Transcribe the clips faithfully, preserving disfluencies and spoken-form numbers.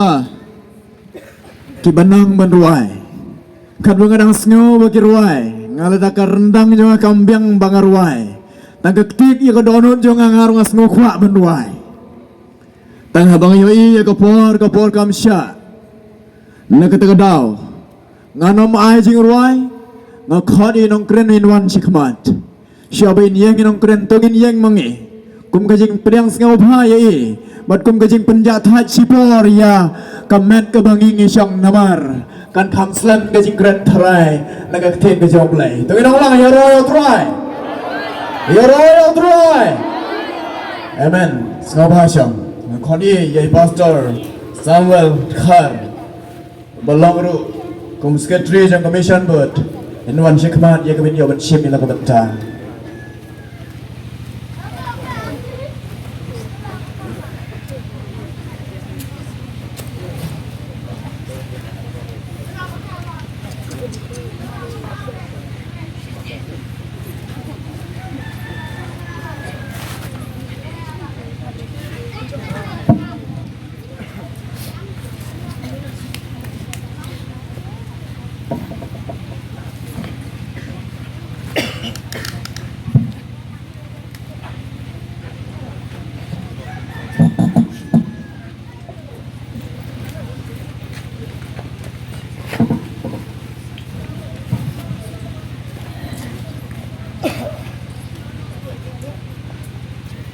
Ki ba nang ban rwai. Katba nga dang sngew ba ki rwai, nga la da ka ryndang jong nga kam biang ba nga rwai. Tang ka ktik ïa ka dohnud jong nga, nga ruh nga sngew kwah ban rwai. Tang haba nga ïohi ïa ka por, ka por kam shah. Na kata ka daw, ngan ym ai jingrwai, nga khot ïa i nongkren, in wan shakhmat. Shuwa ba in ïeng i nongkren, to ngin ïeng ma ngi. Kum ka jingpdiang sngewbha ïa i, bad kum ka jingpynjah thait shipor ïa ka met kaba ngi ngi shong, namar kan kham slem ka jingkren tharai na ka ktien ka jong U Blei. To ngin ong lang, ïaroh ïa U Trai. Ïaroh ïa U Trai. Amen. Sngewbha shong. Nga khot ïa i Pastor Samuel Khar, ba long ruh kum secretary jong ka Mission Board, in wan shakhmat ïa ka ban ïoh ban shim ïa la ka bynta.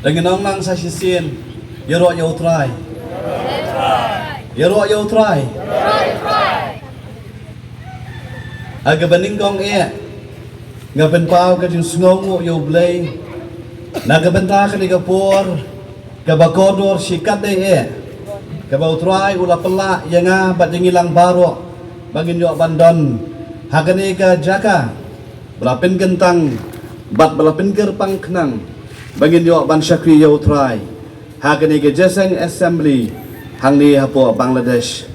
Te ngin ong lang sa shisien, ïaroh ïa U Trai. Ïaroh ïa U Trai. Ha kaba nyngkong eh, nga pynpaw ka jingsngewnguh ïa U Blei na ka bynta kane ka por kaba kordor shikatdei eh, kaba U Trai u la pynlah ïa nga bad ïa ngi lang baroh ba ngin ïoh ban don ha kane ka jaka ba la pynkyntang bad ba la pynkyrpang khnang ba ngin ïoh ban shakri ïa U Trai ha kane ka jingïaseng assembly hangne hapoh Bangladesh.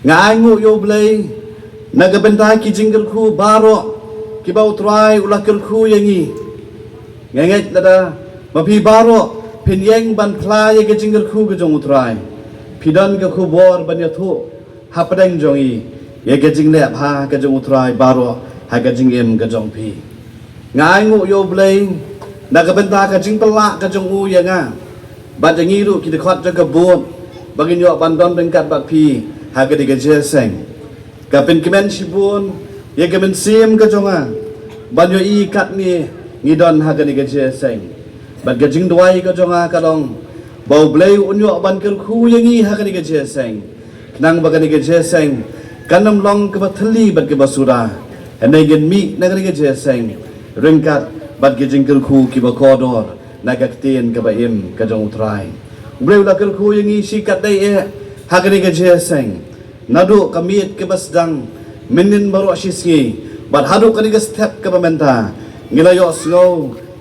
Nga ainguh ïa U Blei na ka bynta ki jingkyrkhu baroh kiba U Trai u la kyrkhu ïa ngi. Nga ngeit lada ma phi baroh phin ïeng ban phla ïa ka jingkyrkhu ka jong U Trai, phi don ka khubor ban ïathuh hapdeng jong i ïa ka jingleh bha ka jong U Trai baroh ha ka jingim ka jong phi. Nga ainguh ïa U Blei na ka bynta ka jingpynlah ka jong u ïa nga bad ïa ngi ruh ki dkhot jong ka board ba ngin ïoh ban don ryngkat bad phi ha kane ka jingïaseng. Ka pynkmen shibun ïa ka mynsiem ka jong nga ban ïohi katne ngi don ha kane ka jingïaseng. Bad ka jingduwai ka jong nga ka long ba U Blei un ïoh ban kyrkhu ïa ngi ha kane ka jingïaseng. Khnang ba kane ka jingïaseng kan ym long kaba thylli bad kaba suda. Hynrei ngin mih na kane ka jingïaseng ryngkat bad ki jingkyrkhu kiba kordor na ka ktien kaba im ka jong U Trai. U Blei u la kyrkhu ïa ngi shikatdei eh ha kane ka jingïaseng. Naduh ka miet kaba sdang mynnin baroh shisngi bad haduh kane ka step kaba mynta, ngi la ïohsngew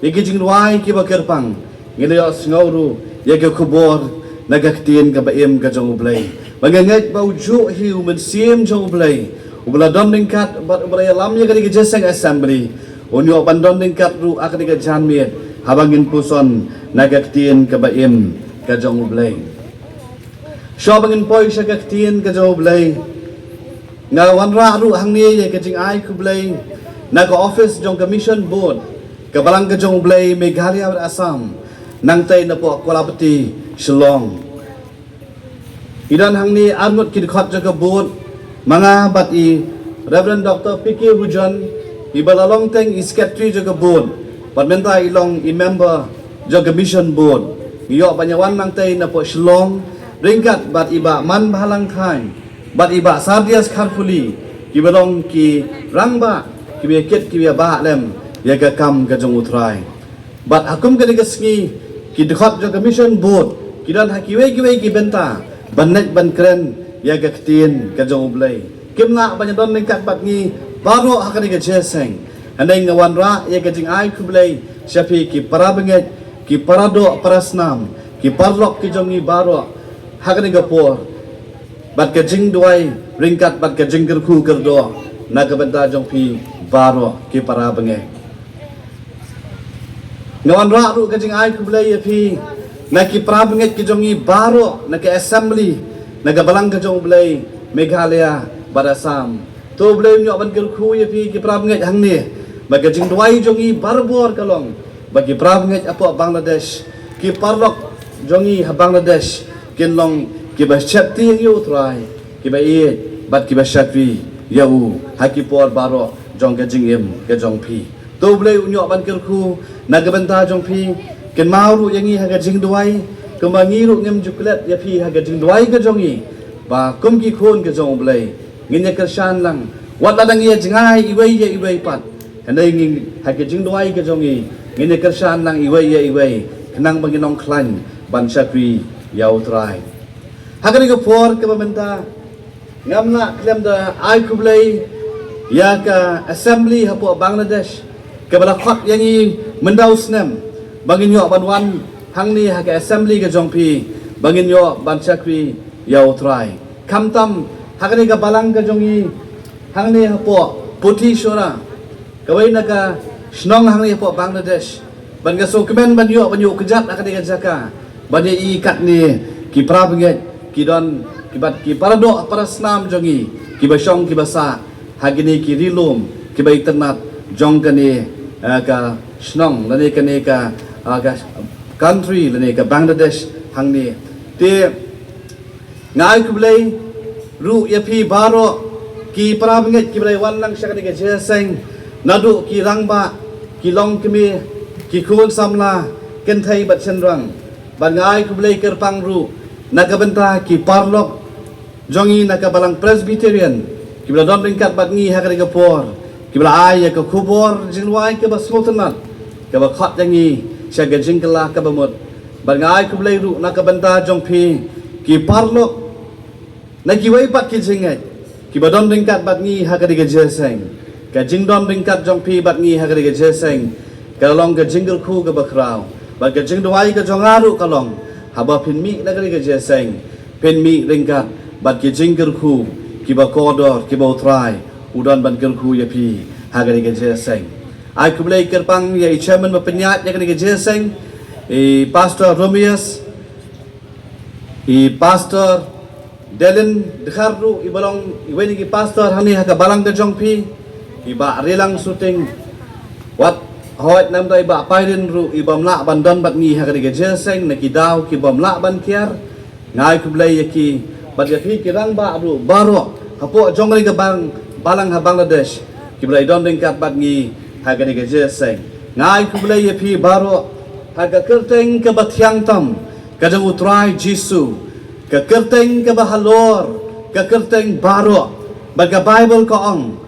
ïa ki jingrwai kiba kyrpang. Ngi la ïohsngew ruh ïa ka khubor na ka ktien kaba im ka jong U Blei. Ba nga ngeit ba u juh hi u Mynsiem jong U Blei uba la don ryngkat bad uba la ïalam ïa kane ka jingïaseng assembly, un ïoh ban don ryngkat ruh ha kane ka janmiet haba ngin puson na ka ktien kaba im ka jong U Blei. Shuwa ba ngin poi sha ka ktien ka jong U Blei, nga wanrah ruh hangne ïa ka jingai khublei na ka office jong ka Mission Board, ka Balang ka jong U Blei Meghalaya bad Assam, nangtei napoh Kualapati, Shillong. I don hangne arngut ki dkhot jong ka board, ma nga bad i Reverend Doctor P K Hujon, iba la long teng i secretary jong ka board bad mynta i long i member jong ka Mission Board. Ngi ïoh ban ïawan nangtei napoh Shillong ryngkat bad i Bah Manbhalang Khain bad i Bah Sardias Kharpuli, kiba long ki rangbah kiba ïakit kiba ïabah lem ïa ka kam ka jong U Trai. Bad ha kum kane ka sngi, ki dkhot jong ka Mission Board ki don ha kiwei kiwei ki bynta ban leit ban kren ïa ka ktien ka jong U Blei. Kim lah ban ïadon ryngkat bad ngi baroh ha kane ka jingïaseng. Hynrei nga wanrah ïa ka jingai khublei sha phi ki para bangeit, ki para doh para snam, ki paralok ki jong ngi baroh ha kane ka por. Bad ka jingduwai ryngkat bad ka jingkyrkhu kyrdoh na ka bynta jong phi baroh ki para bangeit. Nga wanrah ruh ka jingai khublei ïa phi na ki para bangeit ki jong ngi baroh na ka assembly na ka balang ka jong U Blei, Meghalaya bad Assam. To U Blei un ïoh ban kyrkhu ïa phi ki para bangeit hangne, ba ka jingduwai jong ngi barabor ka long ba ki para bangeit hapoh Bangladesh, ki paralok jong ngi ha Bangladesh, kin long kiba sheptieng ïa U Trai, kiba ïeit bad kiba shakri ïa u ha ki por baroh jong ka jingim ka jong phi. To U Blei un ïoh ban kyrkhu na ka bynta jong phi, kynmaw ruh ïa ngi ha ka jingduwai, kumba ngi ruh ngim ju klet ïa phi ha ka jingduwai ka jong ngi, ba kum ki khun ka jong U Blei ngin ïa kyrshan lang, wat la dang ïa jngai iwei ïa iwei pat, hynrei ngi ha ka jingduwai ka jong ngi, ngin ïa kyrshan lang iwei ïa iwei, khnang ba ngin ym khlaiñ ban shakri ïa U Trai. Ha kane ka por kaba mynta, ngam lah khlem da ai khublei ïa ka assembly hapoh Bangladesh, kaba la khot ïa ngi mynta u snem ba ngin ïoh ban wan hangne ha ka assembly ka jong phi, ba ngin ïoh ban shakri ïa U Trai. Khamtam ha kane ka balang ka jong ngi hangne hapoh Puthi Shora, kawei na ka shnong hangne hapoh Bangladesh, ban ka sngewkmen ban ïoh, ban ïoh kjat ha kane ka jaka, ban ïa i katne ki para bangeit, ki don, ki bad ki para doh para snam jong ngi, kiba shong kiba sah ha kine ki ri lum kiba itynnat jong kane, eh, ka shnong lane kane ka, eh, ka country lane ka Bangladesh hangne. Te nga ai khublei ruh ïa phi baroh ki para bangeit kiba la wan lang sha kane ka jingïaseng, naduh ki rangbah, ki longkmie, ki khun samla, kynthei bad shynrang. Bad nga ai khublei kyrpang ruh na ka bynta ki paralok jong ngi na ka balang Presbyterian, kiba la don ryngkat bad ngi ha kane ka por, kiba la ai ïa ka khubor jingduwai kaba sngewtynnat, kaba khot ïa ngi sha ka jingkylla kaba mut. Bad nga ai khublei ruh na ka bynta jong phi ki paralok na kiwei pat ki jingngeit, kiba don ryngkat bad ngi ha kane ka jingïaseng. Ka jingdon ryngkat jong phi bad ngi ha kane ka jingïaseng ka long ka jingkyrkhu kaba khraw, bad ka jingduwai ka jong nga ruh ka long, haba phin mih na kane ka jingïaseng, phin mih ryngkat bad ki jingkyrkhu kiba kordor, kiba U Trai u don ban kyrkhu ïa phi ha kane ka jingïaseng. Ai khublei kyrpang ïa i chairman ba pynïaid ïa kane ka jingïaseng, i Pastor Romius, i Pastor Delin Dkhar ruh, iba long iwei na ki pastor hangne ha ka balang ka jong phi, i Bah Rilang Suting, wat hooid namar i Bah Pairin ruh, i bym lah ban don bad ngi ha kane ka jingïaseng na ki daw ki bym lah ban kiar. Nga ai khublei ïa ki, bad ïa phi ki rangbah ruh baroh hapoh jong kane ka bang, balang ha Bangladesh, kiba la don ryngkat bad ngi ha kane ka jingïaseng. Nga ai khublei ïa phi baroh ha ka kyrteng kaba thiang tam ka jong U Trai Jisu, ka kyrteng kaba halor ka kyrteng baroh. Bad ka Baibl ka ong,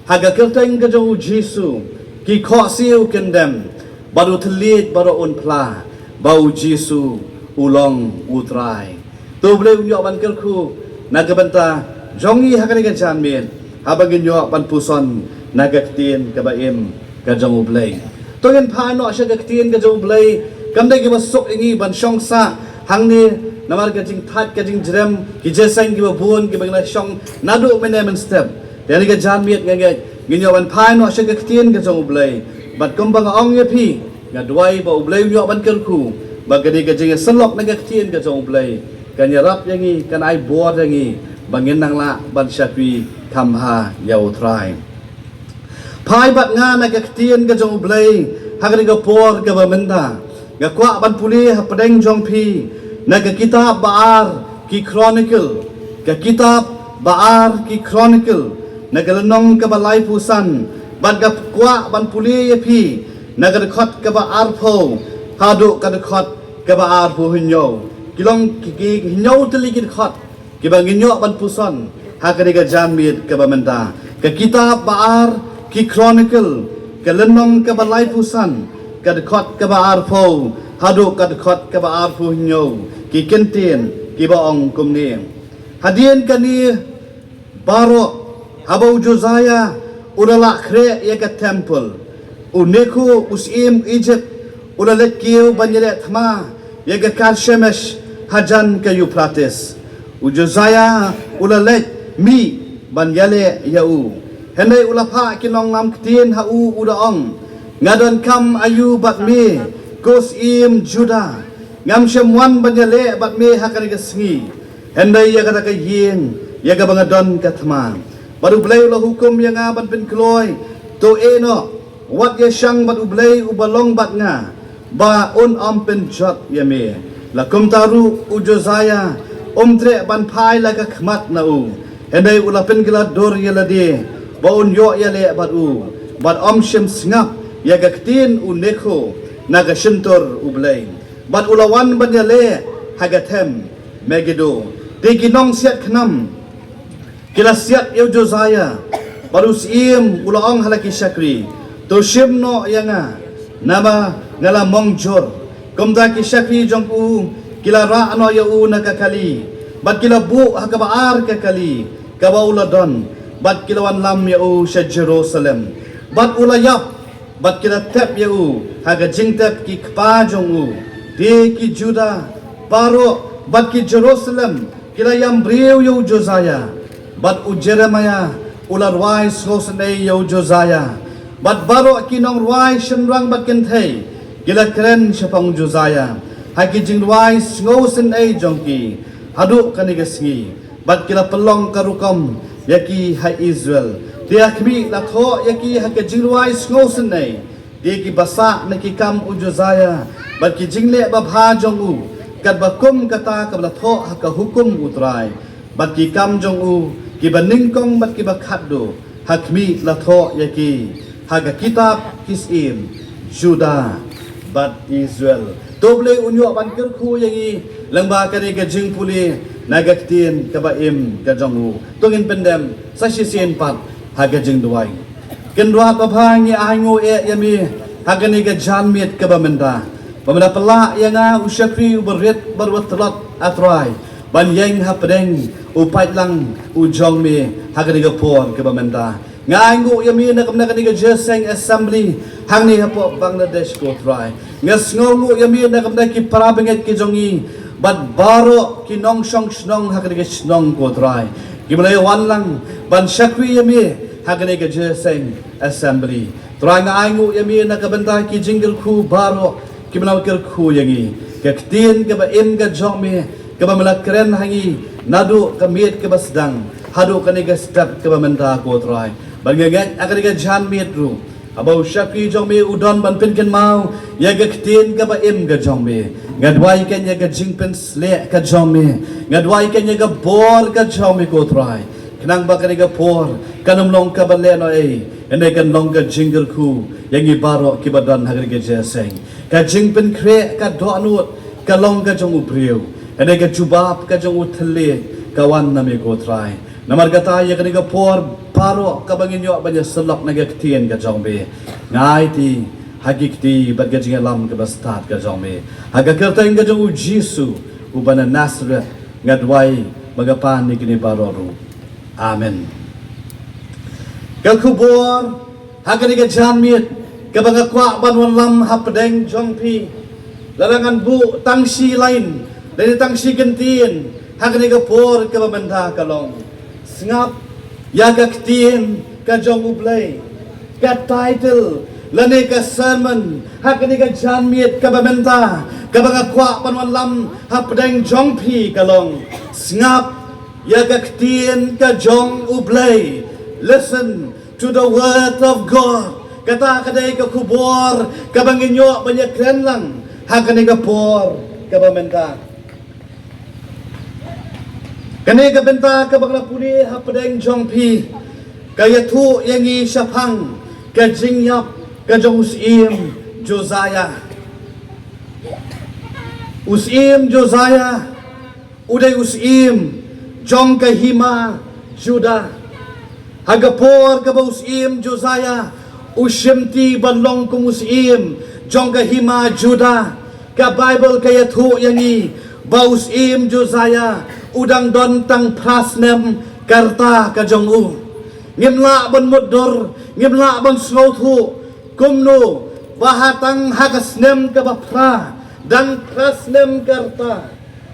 ha ka kyrteng ka jong U Jisu ki khohsiew kin dem, bad u thylliej baroh un phla ba U Jisu u long U Trai. To U Blei un ïoh ban kyrkhu na ka bynta jong ngi ha kane ka janmiet, haba ngin ïoh ban puson na ka ktien kaba im ka jong U Blei. To ngin phai noh sha ka ktien ka jong U Blei. Kam dei kaba suk ïa ngi ban shong sah hangne, namar ka jingthait ka jingjrem, ki jingïaseng kiba bun kiba ngi la shong naduh mynne mynstep. Te ha kane ka janmiet nga ngeit ngin ïoh ban phai noh sha ka ktien ka jong U Blei. Bad kumba nga ong ïa phi, nga duwai ba U Blei un ïoh ban kyrkhu, ba kane ka jingïasyllok na ka ktien ka jong U Blei kan ïarap ïa ngi, kan ai bor ïa ngi ba ngin nang lah ban shakri kham bha ïa U Trai. Phai bad nga na ka ktien ka jong U Blei ha kane ka por kaba mynta. Nga kwah ban pule hapdeng jong phi na ka kitab ba ar ki Chronicle, ka kitab ba ar ki Chronicle, na ka lynnong kaba laiphew san, bad nga kwah ban pule ïa phi na ka dkhot kaba arphew haduh ka dkhot kaba arphew hynñiew. Ki long ki, ki hynñiew tylli ki dkhot kiba ngin ïoh ban puson ha kane ka janmiet kaba mynta. Ka kitab ba ar ki Chronicle, ka lynnong kaba laiphew san, ka dkhot kaba arphew haduh ka dkhot kaba arphew hynñiew, ki kyntien kiba ong kumne: Hadien kane baroh, haba u Josiah u la lah khreh ïa ka temple, u Neko u syiem Egypt u la leit kiew ban ïaleh thma ïa ka Karchemish hajan ka Euphrates. U Josiah u la leit mih ban ïaleh ïa u. Hynrei u la phah ki nonglam ktien ha u, u da ong: Nga donkam aïu bad me, ko syiem Judah? Ngam shym wan ban ïaleh bad me ha kane ka sngi. Hynrei ïa kata ka ïing, ïa kaba nga don ka thma, bad U Blei u la hukum ïa nga ban pynkloi. To ïeh noh, wat ïashang bad U Blei uba long bad nga, ba un ym pynjot ïa me. La kumta ruh u Josaïa um treh ban phai la ka khmat na u, hynrei u la pynkylla dur ïa lade ba un ïoh ïaleh bad u, bad ym shym sngap ïa ka ktien u Nekho na ka shyntur U Blei. Bad u la wan ban ïaleh ha ka them Megiddo. Te ki nongsiat khnam ki la siat ïa u Josaïa, bad u syiem u la ong ha la ki shakri, to shim noh ïa nga, namar nga la mong jur. Kumta ki shakri jong u ki la rah noh ïa u na ka kali, bad ki la buh ha kaba ar ka kali kaba u la don, bad ki la wanlam ïa u sha Jerusalem. Bad u la ïap, bad ki la tep ïa u ha ka jingtep ki kpa jong u. Te ki Judah baroh bad ki Jerusalem ki la ïam briew ïa u Josaïa, bad u Jeremaïah u la rwai sngewsynei ïa u Josaïa, bad baroh ki nongrwai shynrang bad kynthei ki la kren shaphang u Josaïa ha ki jingrwai sngewsynei jong ki haduh kane ka sngi, bad ki la pynlong ka rukom ïa ki ha Israel. Te ha khmih la thoh ïa ki ha ka jingrwai sngewsynei, te ki basa na ki kam u Josaïa, bad ki jingleh babha jong u, katba kum kata kaba la thoh ha ka hukum U Trai, bad ki kam jong u kiba nyngkong bad kiba khatduh, ha khmih la thoh ïa ki ha ka kitab ki syiem Judah bad Israel. To U Blei un ïoh ban kyrkhu ïa ngi lyngba kane ka jingpule na ka ktien kaba im ka jong u. To ngin pyndem sa shisien pat ha ka jingduwai. Kynrad babha, ngi ainguh ïa me ha kane ka janmiet kaba mynta, ba me la pynlah ïa nga u shakri uba rit bad uba tlot, A Trai, ban ïeng hapdeng u paidlang u jong me ha kane ka por kaba mynta. Nga ainguh ïa me na ka bynta kane ka jingïaseng assembly hangne hapoh Bangladesh, ko Trai. Nga sngewnguh ïa me na ka bynta ki para bangeit ki jong ngi, bad baroh ki nongshong shnong ha kane ka shnong, ko Trai, kiba la ïa wan lang ban shakri ïa me ha kane ka jingïaseng assembly. Trai, nga ainguh ïa me na ka bynta ki jingkyrkhu baroh kiba la kyrkhu ïa ngi. Ka ktien kaba im ka jong me kaba me la kren ha ngi naduh ka miet kaba sdang haduh kane ka step kaba mynta, ko Trai. Bad nga ngeit ha kane ka janmiet ruh, haba u shakri jong me u don ban pynkynmaw ïa ka ktien kaba im ka jong me, nga duwai kein ïa ka jingpynshlur ka jong me, nga duwai kein ïa ka bor ka jong me, ko Trai, khnang ba kane ka por kan ym long kaba lehnohei, hynrei kan long ka jingkyrkhu ïa ngi baroh kiba don ha kane ka jingïaseng. Ka jingpynkhreh ka dohnud ka long ka jong u briew, hynrei ka jubab ka jong u thylliej ka wan na me, ko Trai. Namar kata, ïa kane ka por baroh kaba ngin ïoh ban ïasyllok na ka ktien ka jong me, nga aiti ha ki kti bad ka jingïalam kaba stad ka jong me, ha ka kyrteng ka jong u Jisu uba na Nasareth nga duwai bad nga pan ïa kine baroh ruh. Amen. Ka khubor ha kane ka janmiet kaba nga kwah ban wanlam hapdeng jong phi, lada ngan buh tang shi lain lane tang shi kyntien ha kane ka por kaba mynta ka long, Sngap ïa ka ktien ka jong U Blei. Ka title lane ka sermon ha kane ka janmiet kaba mynta kaba nga kwah ban wanlam hapdeng jong phi ka long, Sngap ïa ka ktien ka jong U Blei. Listen to the word of God. Kata ka dei ka khubor kaba ngin ïoh ban ïakren lang ha kane ka por kaba mynta. Kane ka bynta kaba nga la pule hapdeng jong phi ka ïathuh ïa ngi shaphang ka jingïap ka jong u syiem Josiah. U syiem Josiah u dei u syiem jong ka hima Judah. Ha ka por kaba u syiem Josiah u shimti ban long kum u syiem jong ka hima Judah, ka Baibl ka ïathuh ïa ngi ba u syiem Josiah u dang don tang phra snem ka rta ka jong u. Ngim lah ban mutdur, ngim lah ban sngewthuh kumno ba ha tang ha ka snem kaba phra, dang phra snem ka rta,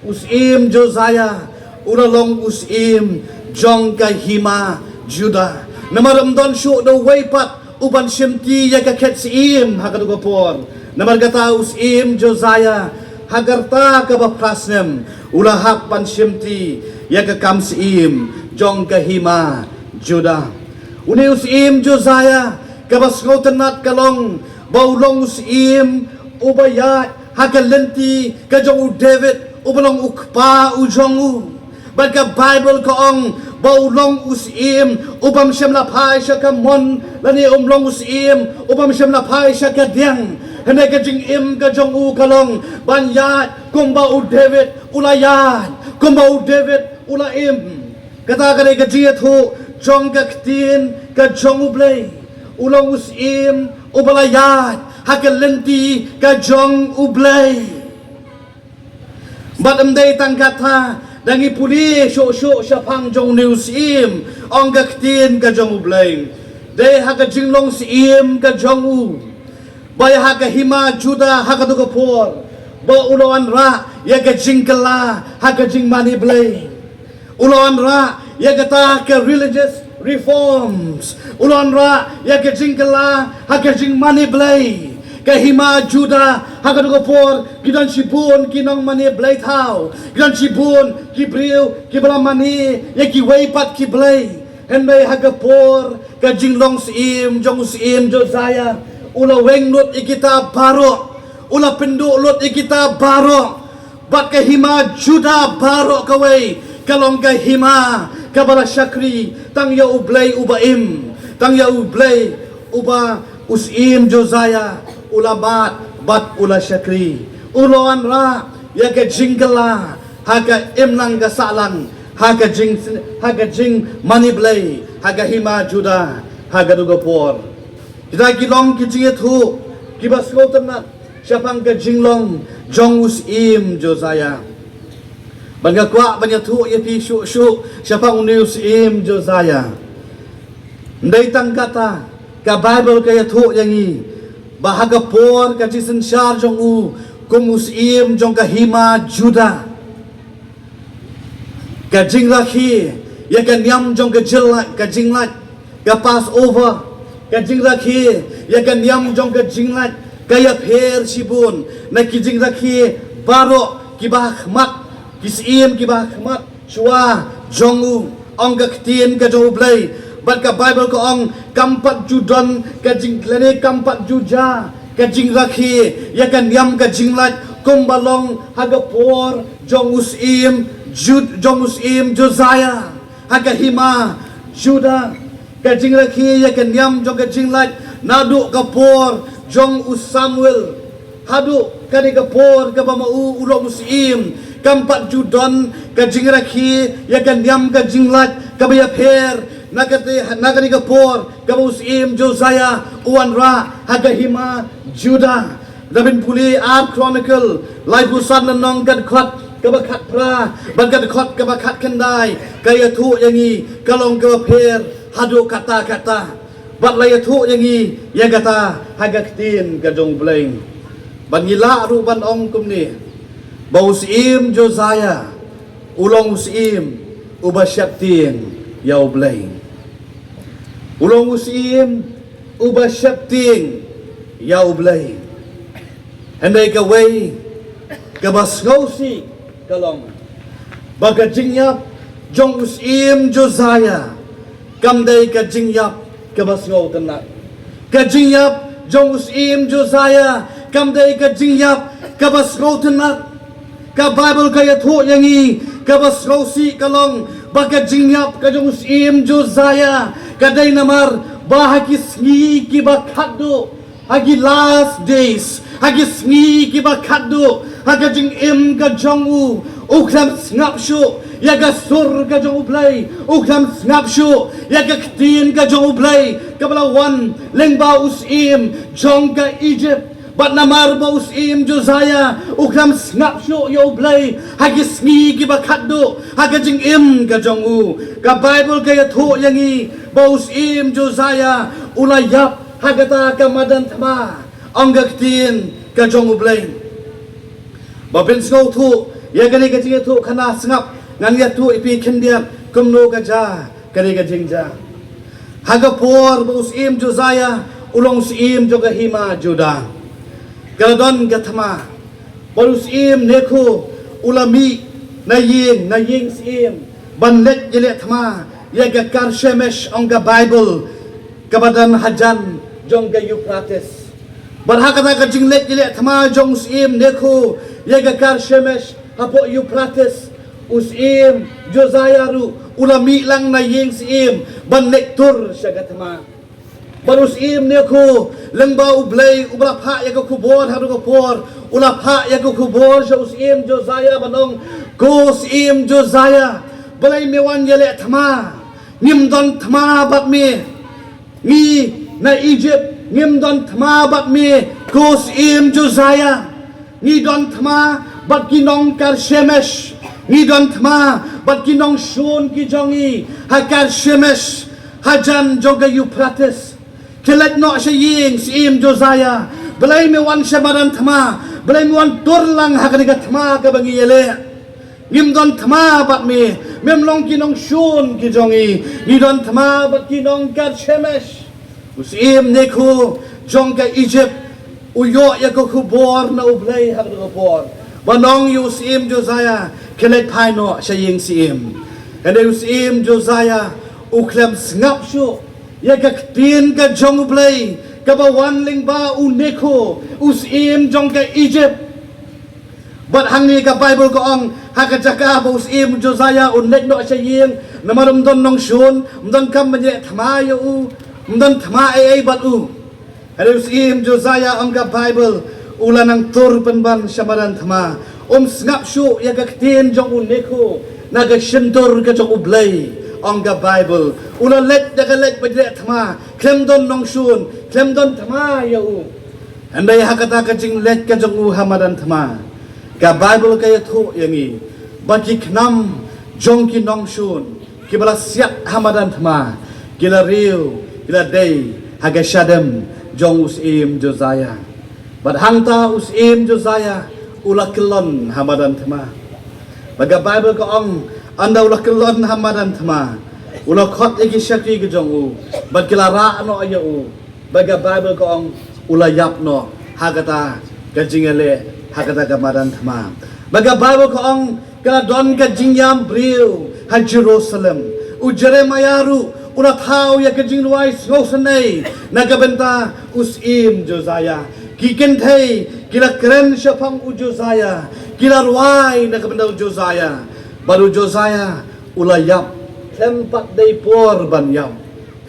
u syiem Josiah u la long u syiem jong ka hima Judah. Namar ym don shuh da uwei pat uban shimti ïa ka khet syiem ha katu ka por. Namar kata u syiem Josiah Ha ka rta kaba phra snem u la hap ban shimti ïa ka kam syiem jong ka hima Judah. Une u syiem Josiah kaba sngewtynnat ka long ba u long u syiem uba ïaid ha ka lynti ka jong u David uba long u kpa u jong u. Bad ka Baibl ka ong ba u long u syiem u bym shym la phai sha ka mon, lane um long u syiem u bym shym la phai sha ka diang. Hynrei ka jingim ka jong u ka long ban ïaid kumba u David u la ïaid, kumba u David u la im. Kata ka dei ka jingïathuh jong ka ktien ka jong U Blei. U long u syiem uba la ïaid ha ka lynti ka jong U Blei. Bad ym dei tang kata, da ngi pule shuh shuh shaphang jong une u syiem, ong ka ktien ka jong U Blei. Dei ha ka jinglong syiem ka jong u ba ïa ha ka hima Judah ha kato ka por ba u la wanrah ïa ka jingkylla ha ka jingmane Blei. U la wanrah ïa kata ka religious reforms. U la wanrah ïa ka jingkylla ha ka jingmane Blei. Ka hima Judah ha kato ka por ki don shibun ki nongmane blei thaw, ki don shibun ki briew kiba la mane ïa kiwei pat ki blei. Hynrei ha ka por ka jinglong syiem jong u syiem Josiah, u la weng lut ïa kita baroh, u la pynduh lut ïa kita baroh. Bad ka hima Judah baroh kawei ka long ka hima kaba la shakri tang ïa U Blei uba im, tang ïa U Blei uba u syiem Josiah u la mad bad u la shakri. U la wanrah ïa ka jingkylla ha ka imlang ka sahlang, ha ka jing, ha ka jingmane blei ha ka hima Judah ha kato ka por. Kita ki long ki jingïathuh kiba sngewtynnat shaphang ka jinglong jong u syiem Josiah. Bad nga kwah ban ïathuh ïa phi shuh shuh shaphang une u syiem Josiah. Ym dei tang kata, ka Baibl ka ïathuh ïa ngi ba ha ka por ka jingsynshar jong u kum u syiem jong ka hima Judah, ka jingrakhe ïa ka niam jong ka jinglait, ka jinglait, ka Passover, ka jingrakhe ïa ka niam jong ka jinglait ka ïapher shibun na ki jingrakhe baroh kiba ha khmat, ki syiem kiba ha khmat shuwa jong u, ong ka ktien ka jong U Blei. Bad ka Baibl ka ong kam pat ju don ka jing, lane kam pat ju jia ka jingrakhe ïa ka niam ka jinglait kumba long ha ka por jong u syiem Jud, jong u syiem Josiah ha ka hima Judah. Ka jingrakhe ïa ka niam jong ka jinglait naduh ka por jong u Samuel haduh kane ka por kaba ma u u long u syiem, kam pat ju don ka jingrakhe ïa ka niam ka jinglait kaba ïapher na kate, na kane ka por kaba u syiem Josiah u wanrah ha ka hima Judah. Da phin pule Ar Chronicle laiphew san lynnong, ka dkhot kaba khatphra bad ka dkhot kaba khatkhyndai ka ïathuh ïa ngi ka long kaba pher haduh katta katta. Bad la ïathuh ïa ngi ïa kata ha ka ktien ka jong U Blei. Bad ngi lah ruh ban ong kumne ba u syiem Josiah u long u syiem uba sheptieng ïa U Blei. U long u syiem uba sheptieng ïa U Blei. Hynrei kawei kaba sngewsih ka long ba ka jingïap jong u syiem Josiah kam dei ka jingïap kaba sngewtynnat. Ka jingïap jong u syiem Josiah kam dei ka jingïap kaba sngewtynnat. Ka Baibl ka ïathuh ïa ngi kaba sngewsih ka long ba ka jingïap ka jong u syiem Josiah ka dei namar ba ha ki sngi kiba khatduh, ha ki last days, ha ki sngi kiba khatduh ha ka jingim ka jong u, u khlem sngap shuh ïa ka sur ka jong U Blei, u khlem sngap shuh ïa ka ktien ka jong U Blei kaba la wan lyngba u syiem jong ka Egypt. Bad namar ba u syiem Josiah u khlem sngap shuh ïa U Blei ha ki sngi kiba khatduh ha ka jingim ka jong u, ka Baibl ka ïathuh ïa ngi ba u syiem Josiah u la ïap ha kata ka madan thma, ong ka ktien ka jong U Blei. Ba phin sngewthuh ïa kane ka jingïathuh khana, sngap ngan ïathuh ïa phi khyndiat kumno ka jia kane ka jingjia. Ha ka por ba u syiem Josiah u long u syiem jong ka hima Judah, ka la don ka thma. Bad u syiem Neko u la mih na ïing, na ïing syiem, ban leit ïaleh thma ïa ka Karchemish, ong ka Baibl, kaba don hajan jong ka Euphrates. Bad ha kata ka jingleit ïaleh thma jong u syiem Neko ïa ka Karchemish hapoh Euphrates, u syiem Josiah ruh u la mih lang na ïing syiem ban leit tur sha ka thma. Bad u syiem Neko, lyngba U Blei uba la phah ïa ka khubor ha ka por, u la phah ïa ka khubor sha u syiem Josiah ban ong, ko syiem Josiah, balei me wan ïaleh thma? Ngim don thma bad me. Ngi na Egypt ngim don thma bad me, ko syiem Josiah. Ngi don thma bad ki nong Karchemish. Ngi don thma bad ki nongshun ki jong ngi ha Karchemish, hajan jong ka Euphrates. Khie leit noh sha ïing, syiem Josiah. Balei me wan sha madan thma? Balei me wan tur lang ha kane ka thma kaba ngi ïaleh? Ngim don thma bad me. Mem long ki nongshun ki jong ngi. Ngi don thma bad ki nong Karchemish. U syiem Neko jong ka Egypt u ïoh ïa ka khubor na U Blei ha kata ka por ban ong ïa u syiem Josiah, khie leit phai noh sha ïing syiem. Hynrei u syiem Josiah u khlem sngap shuh ïa ka ktien ka jong U Blei kaba wan lyngba u Neko, u syiem jong ka Egypt. Bad hangne ka Baibl ka ong, ha ka jaka ba u syiem Josiah un leit noh sha ïing, namar um don nongshun, um don kam ban ïaleh thma ïa u, um don thma ei ei bad u. Hynrei u syiem Josiah, ong ka Baibl, u la nang tur pynban sha madan thma. Um sngap shuh ïa ka ktien jong u Neko na ka shyntur ka jong U Blei, ong ka Baibl. U la leit da ka leit ban ïaleh thma, khlem don nongshun, khlem don thma ïa u. Hynrei ha kata ka jingleit ka jong u ha madan thma, ka Baibl ka ïathuh ïa ngi ba ki khnam jong ki nongshun kiba la siat ha madan thma ki la riew, ki la dei ha ka shadem jong u syiem Josiah. Bad hangta u syiem Josiah u la kyllon ha madan thma. Bad ka Baibl ka ong, ynda u la kyllon ha madan thma, u la khot ïa ki shakri ki jong u bad ki la rah noh ïa u. Bad ka Baibl ka ong, u la ïap noh ha kata ka jingïaleh, ha kata ka madan thma. Bad ka Baibl ka ong, ka la don ka jingïam briew ha Jerusalem. U Jeremiah ruh u la thaw ïa ka jingrwai sngewsynei na ka bynta u syiem Josiah. Ki kynthei ki la kren shaphang u Josiah, ki la rwai na ka bynta u Josiah. Bad u Josiah u la ïap, khlem pat dei por ban ïap.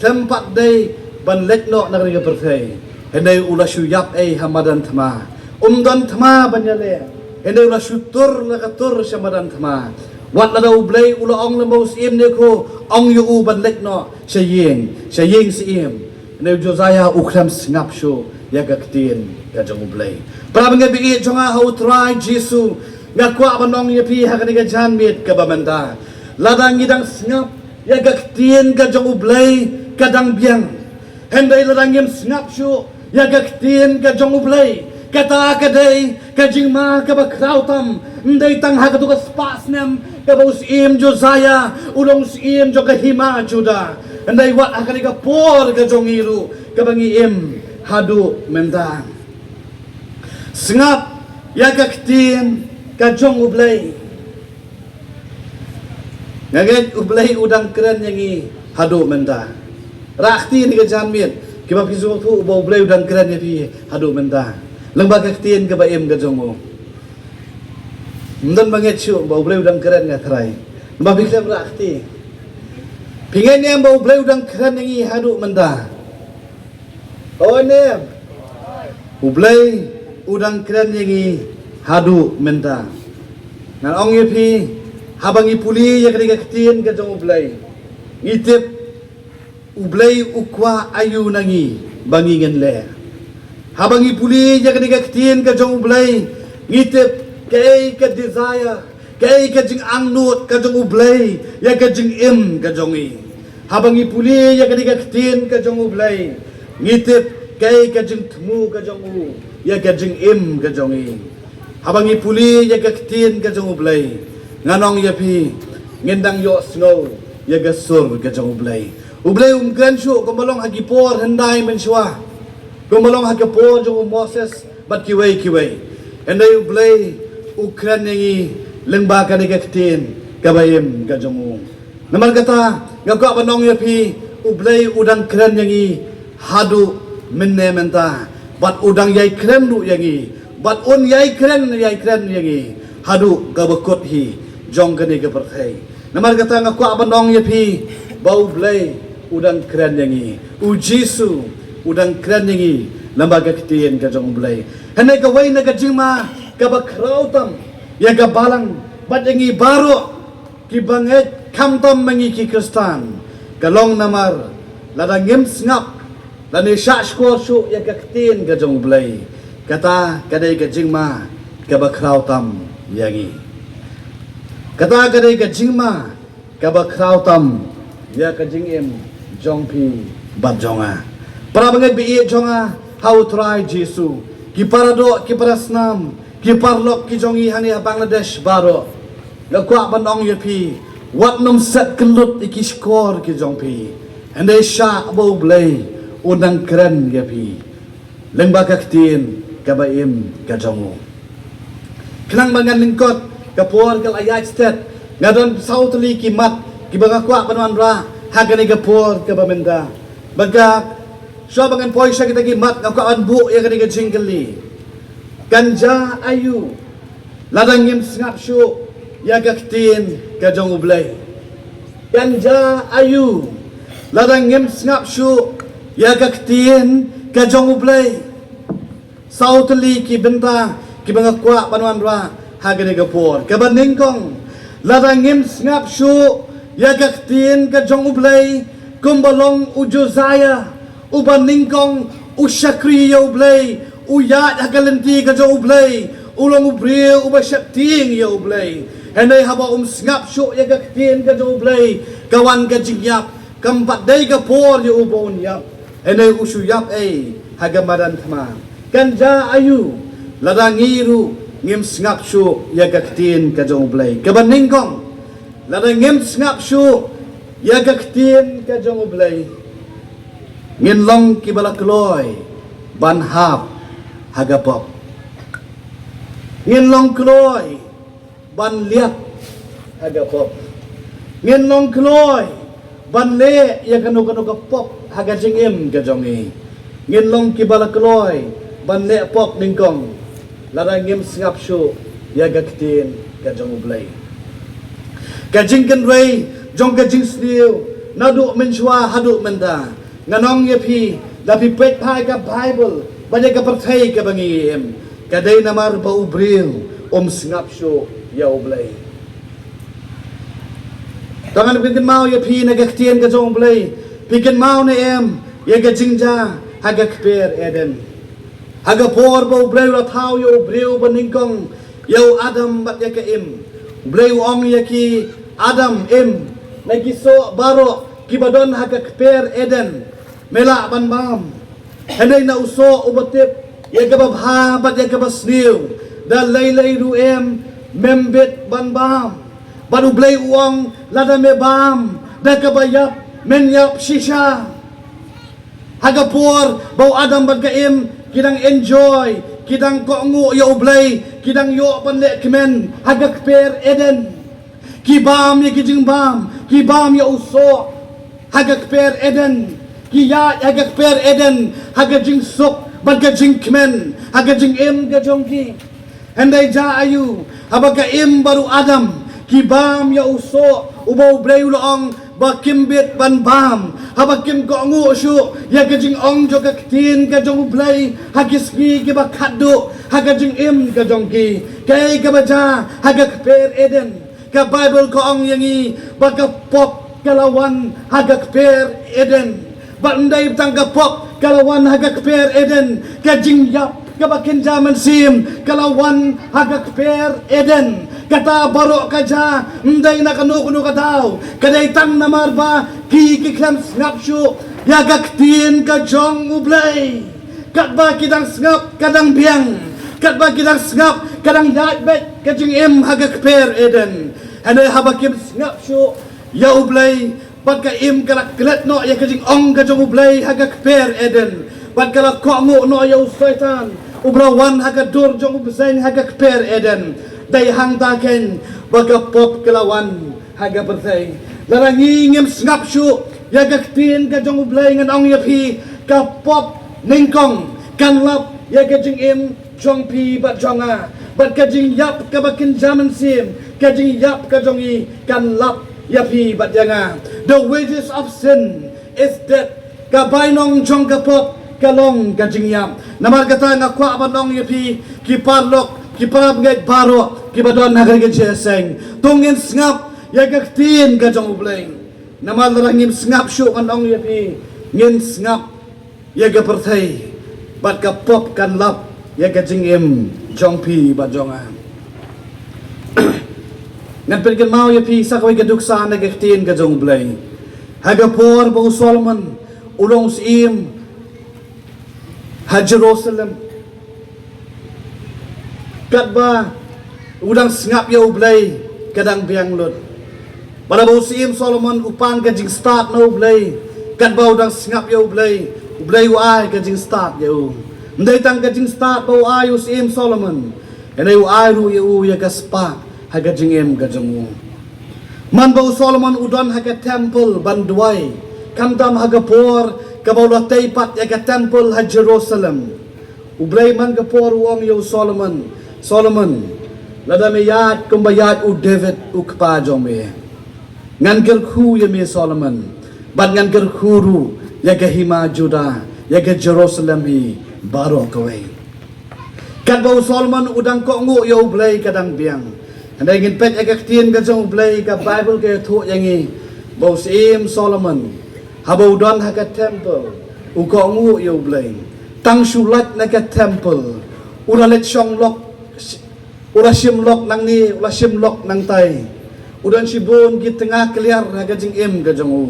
Khlem pat dei ban leit noh na kane ka pyrthei. Hynrei u la shu ïap ei ha madan thma. Um don thma ban ïaleh. Hynrei u la shu tur la ka tur sha madan thma. Wat lada U Blei u la ong lem bad u syiem Neko, ong ïa u ban leit noh sha ïing, sha ïing syiem. Hynrei u Josiah u khlem sngap shuh ïa ka ktien ka jong U Blei. Para bangeit ba ïeit jong nga ha U Trai Jisu, nga kwah ban ong ïa phi ha kane ka janmiet kaba mynta, lada ngi dang sngap ïa ka ktien ka jong U Blei ka dang biang. Hynrei lada ngim sngap shuh ïa ka ktien ka jong U Blei, kata ka dei ka jingma kaba khraw tam. Ym dei tang ha kato ka spah snem kaba u syiem Josiah u long syiem jong ka hima Judah, hynrei wat ha kane ka por ka jong ngi ruh kaba ngi im haduh mynta. Sngap ïa ka ktien ka jong U Blei. Nga ngeit U Blei u dang kren ïa ngi haduh mynta. Rah kti ha kane ka janmiet kiba phi sngewthuh ba U Blei u dang kren ïa phi haduh mynta lyngba ka ktien kaba im ka jong u. Ym don ba ngeit shuh ba U Blei u dang kren, nga tharai. Namar phi khlem rah kti. Phi ngeit ne em ba U Blei u dang kren ïa ngi haduh mynta? Oi ne em? U Blei u dang kren ïa ngi haduh mynta. Ngan ong ïa phi, haba ngi pule ïa kane ka ktien ka jong U Blei, ngi tip U Blei u kwah aïu na ngi ba ngi ngin leh. Haba ngi pule ïa kane ka ktien ka jong U Blei, ngi tip kaei ka desire, kaei ka jingangnud ka jong U Blei ïa ka jingim ka jong ngi. Haba ngi pule ïa kane ka ktien ka jong U Blei, ngi tip kaei ka jingthmu ka jong u ïa ka jingim ka jong ngi. Haba ngi pule ïa ka ktien ka jong U Blei, ngan ong ïa phi, ngin dang ïohsngew ïa ka sur ka jong U Blei. U Blei um kren shuh kumba long ha ki por hyndai mynshuwa, kumba long ha ka por jong u Moses bad kiwei kiwei. Hynrei U Blei u kren ïa ngi lyngba kane ka ktien kaba im ka jong u. Namar kata nga kwah ban ong ïa phi, U Blei u dang kren ïa ngi haduh mynne mynta, bad u dang ïai kren ruh ïa ngi, bad un ïai kren, ïai kren ïa ngi haduh kaba kut hi jong kane ka pyrthei. Namar kata nga kwah ban ong ïa phi ba U Blei u dang kren ïa ngi, U Jisu u dang kren ïa ngi lyngba ka ktien ka jong U Blei. Hynrei kawei na ka jingma kaba khraw tam ïa ka balang bad ïa ngi baroh kiba ngeit khamtam ma ngi ki Khristan, ka long namar lada ngim sngap lane shahshkor shuh ïa ka ktien ka jong U Blei, kata ka dei ka jingma kaba khraw tam ïa ngi. Kata ka dei ka jingma kaba khraw tam ïa ka jingim jong phi bad jong nga. Para bangeit ba ïeit jong nga ha U Trai Jisu, ki paradoh, ki parasnam, ki paralok ki jong ngi hangne ha Bangladesh baroh, nga kwah ban ong ïa phi, wat nym set kyllut ïa ki shkor ki jong phi. Hynrei shah ba U Blei u dang kren ïa phi lyngba ka ktien kaba im ka jong u. Khnang ba ngan lyngkot, ka por ka la ïaid stet, nga don saw tylli ki mat kiba nga kwah ban wanrah ha kane ka por kaba mynta. Bad shuwa ba ngan poi sha kita ki mat, nga kwah ban buh ïa kane ka jingkylli: Kan jia aïu lada ngim sngap shuh ïa ka ktien ka jong U Blei? Kan jia aïu lada ngim sngap shuh ïa ka ktien ka jong U Blei? Saw tylli ki bynta kiba nga kwah ban wanrah ha kane ka por. Kaba nyngkong, lada ngim sngap shuh ïa ka ktien ka jong U Blei, kumba long u Josiah, uba nyngkong u shakri ïa U Blei, u ïaid ha ka lynti ka jong U Blei, u long u briew uba sheptieng ïa U Blei. Hynrei haba um sngap shuh ïa ka ktien ka jong U Blei, ka wan ka jingïap. Kam pat dei ka por ïa u ba un ïap, hynrei u shu ïap ei ha ka madan thma. Kan jia aïu lada ngi ruh ngim sngap shuh ïa ka ktien ka jong U Blei? Kaba nyngkong, lada ngim sngap shuh ïa ka ktien ka jong U Blei, ngin long kiba la kloi ban hap ha ka pop. Ngin long kloi ban liat ha ka pop. Ngin long kloi ban leh ïa kano kano ka pop ha ka jingim ka jong ngi. Ngin long kiba la kloi ban leh pop nyngkong lada ngim sngap shuh ïa ka ktien ka jong U Blei. Ka jingkynrei jong ka jingsniew naduh mynshuwa haduh mynta, ngan ong ïa phi, da phi peit phai ka Baibl bad ïa ka pyrthei kaba ngi im, ka dei namar ba u briew um sngap shuh ïa U Blei. Tang ngan pynkynmaw ïa phi na ka ktien ka jong U Blei, phi kynmaw ne em ïa ka jingjia ha ka kper Eden? Ha ka por ba U Blei u la thaw ïa u briew ba nyngkong, ïa u Adam bad ïa ka Im, U Blei u ong ïa ki, Adam, Im, na ki soh baroh kiba don ha ka kper Eden me lah ban bam. Hynrei na u soh uba tip ïa kaba bha bad ïa kaba sniew, da lei lei ruh em, mem bit ban bam. Bad U Blei u ong, lada me bam, da kaba ïap men ïap shisha. Ha ka por ba u Adam bad ka Im ki dang enjoy, ki dang kohnguh ïa U Blei, ki dang ïoh ban leh kmen ha ka kper Eden. Ki bam ïa ki jingbam, ki bam ïa u soh ha ka kper Eden. Ki ïaid ha ka kper Eden ha ka jingsuk bad ka jingkmen ha ka jingim ka jong ki. Hynrei jia aïu haba ka Im bad u Adam ki bam ïa u soh uba U Blei u la ong ba kim bit ban bam, haba kim kohnguh shuh ïa ka jingong jong ka ktien ka jong U Blei ha ki sngi kiba khatduh ha ka jingim ka jong ki? Kaei kaba jia ha ka kper Eden? Ka Baibl ka ong ïa ngi ba ka pop ka la wan ha ka kper Eden. Bad ym dei tang ka pop ka la wan ha ka kper Eden, ka jingïap kaba kynja mynsiem ka la wan ha ka kper Eden. Kata baroh ka jia ym dei na kano kano ka daw, ka dei tang namar ba ki, ki khlem sngap shuh ïa ka ktien ka jong U Blei. Katba ki dang sngap ka dang biang, katba ki dang sngap ka dang ïaid beit ka jingim ha ka kper Eden. Hynrei haba kim sngap shuh ïa U Blei, bad ka Im ka la klet noh ïa ka jingong ka jong U Blei ha ka kper Eden, bad ka la kohnguh noh ïa u Soitan, uba la wan ha ka dur jong u bseiñ ha ka kper Eden. Dei hangta keiñ ba ka pop ka la wan ha ka pyrthei. Lada ngi ngim sngap shuh ïa ka ktien ka jong U Blei, ngan ong ïa phi, ka pop nyngkong kan lap ïa ka jingim jong phi bad jong nga. Bad ka jingïap kaba kynja mynsiem, ka jingïap ka jong ngi kan lap ïa phi bad ïa nga. The wages of sin is death. Ka bainong jong ka pop ka long ka jingïap. Namar kata nga kwah ban ong ïa phi, ki paralok, ki parabangeit baroh kiba don ha kane ka jingïaseng, to ngin sngap ïa ka ktien ka jong U Blei. Namar lada ngim sngap shuh, ngan ong ïa phi, ngin sngap ïa ka pyrthei bad ka pop kan lap ïa ka jingim jong phi bad jong nga. Ngan pynkynmaw ïa phi sa kawei ka duksa na ka ktien ka jong U Blei. Ha ka por ba u Solomon u long u syiem ha Jerusalem, katba u dang sngap ïa U Blei, ka dang biang lut. Bad haba u syiem Solomon u pan ka jingstad na U Blei, katba u dang sngap ïa U Blei, U Blei u ai ka jingstad ïa u. Ym dei tang ka jingstad ba u ai u syiem Solomon, hynrei u ai ruh ïa u ïa ka spah ha ka jingim ka jong u. Man ba u Solomon u don ha ka temple ban duwai, khamtam ha ka por kaba u la tei pat ïa ka temple ha Jerusalem, U Blei man ka por u ong ïa u Solomon, Solomon, lada me ïaid kumba ïaid u David u kpa jong me, ngan kyrkhu ïa me Solomon, bad ngan kyrkhu ruh ïa ka hima Judah, ïa ka Jerusalem hi baroh kawei. Katba u Solomon u dang kohnguh ïa U Blei, ka dang biang. Hynrei ngin peit ïa ka ktien ka jong U Blei, ka Baibl ka ïathuh ïa ngi ba u syiem Solomon, haba u don ha ka temple, u kohnguh ïa U Blei. Tang shu lait na ka temple, u la leit shong lok, u la shim lok nangne, u la shim lok nangtai. U don shibun ki tnga kliar ha ka jingim ka jong u.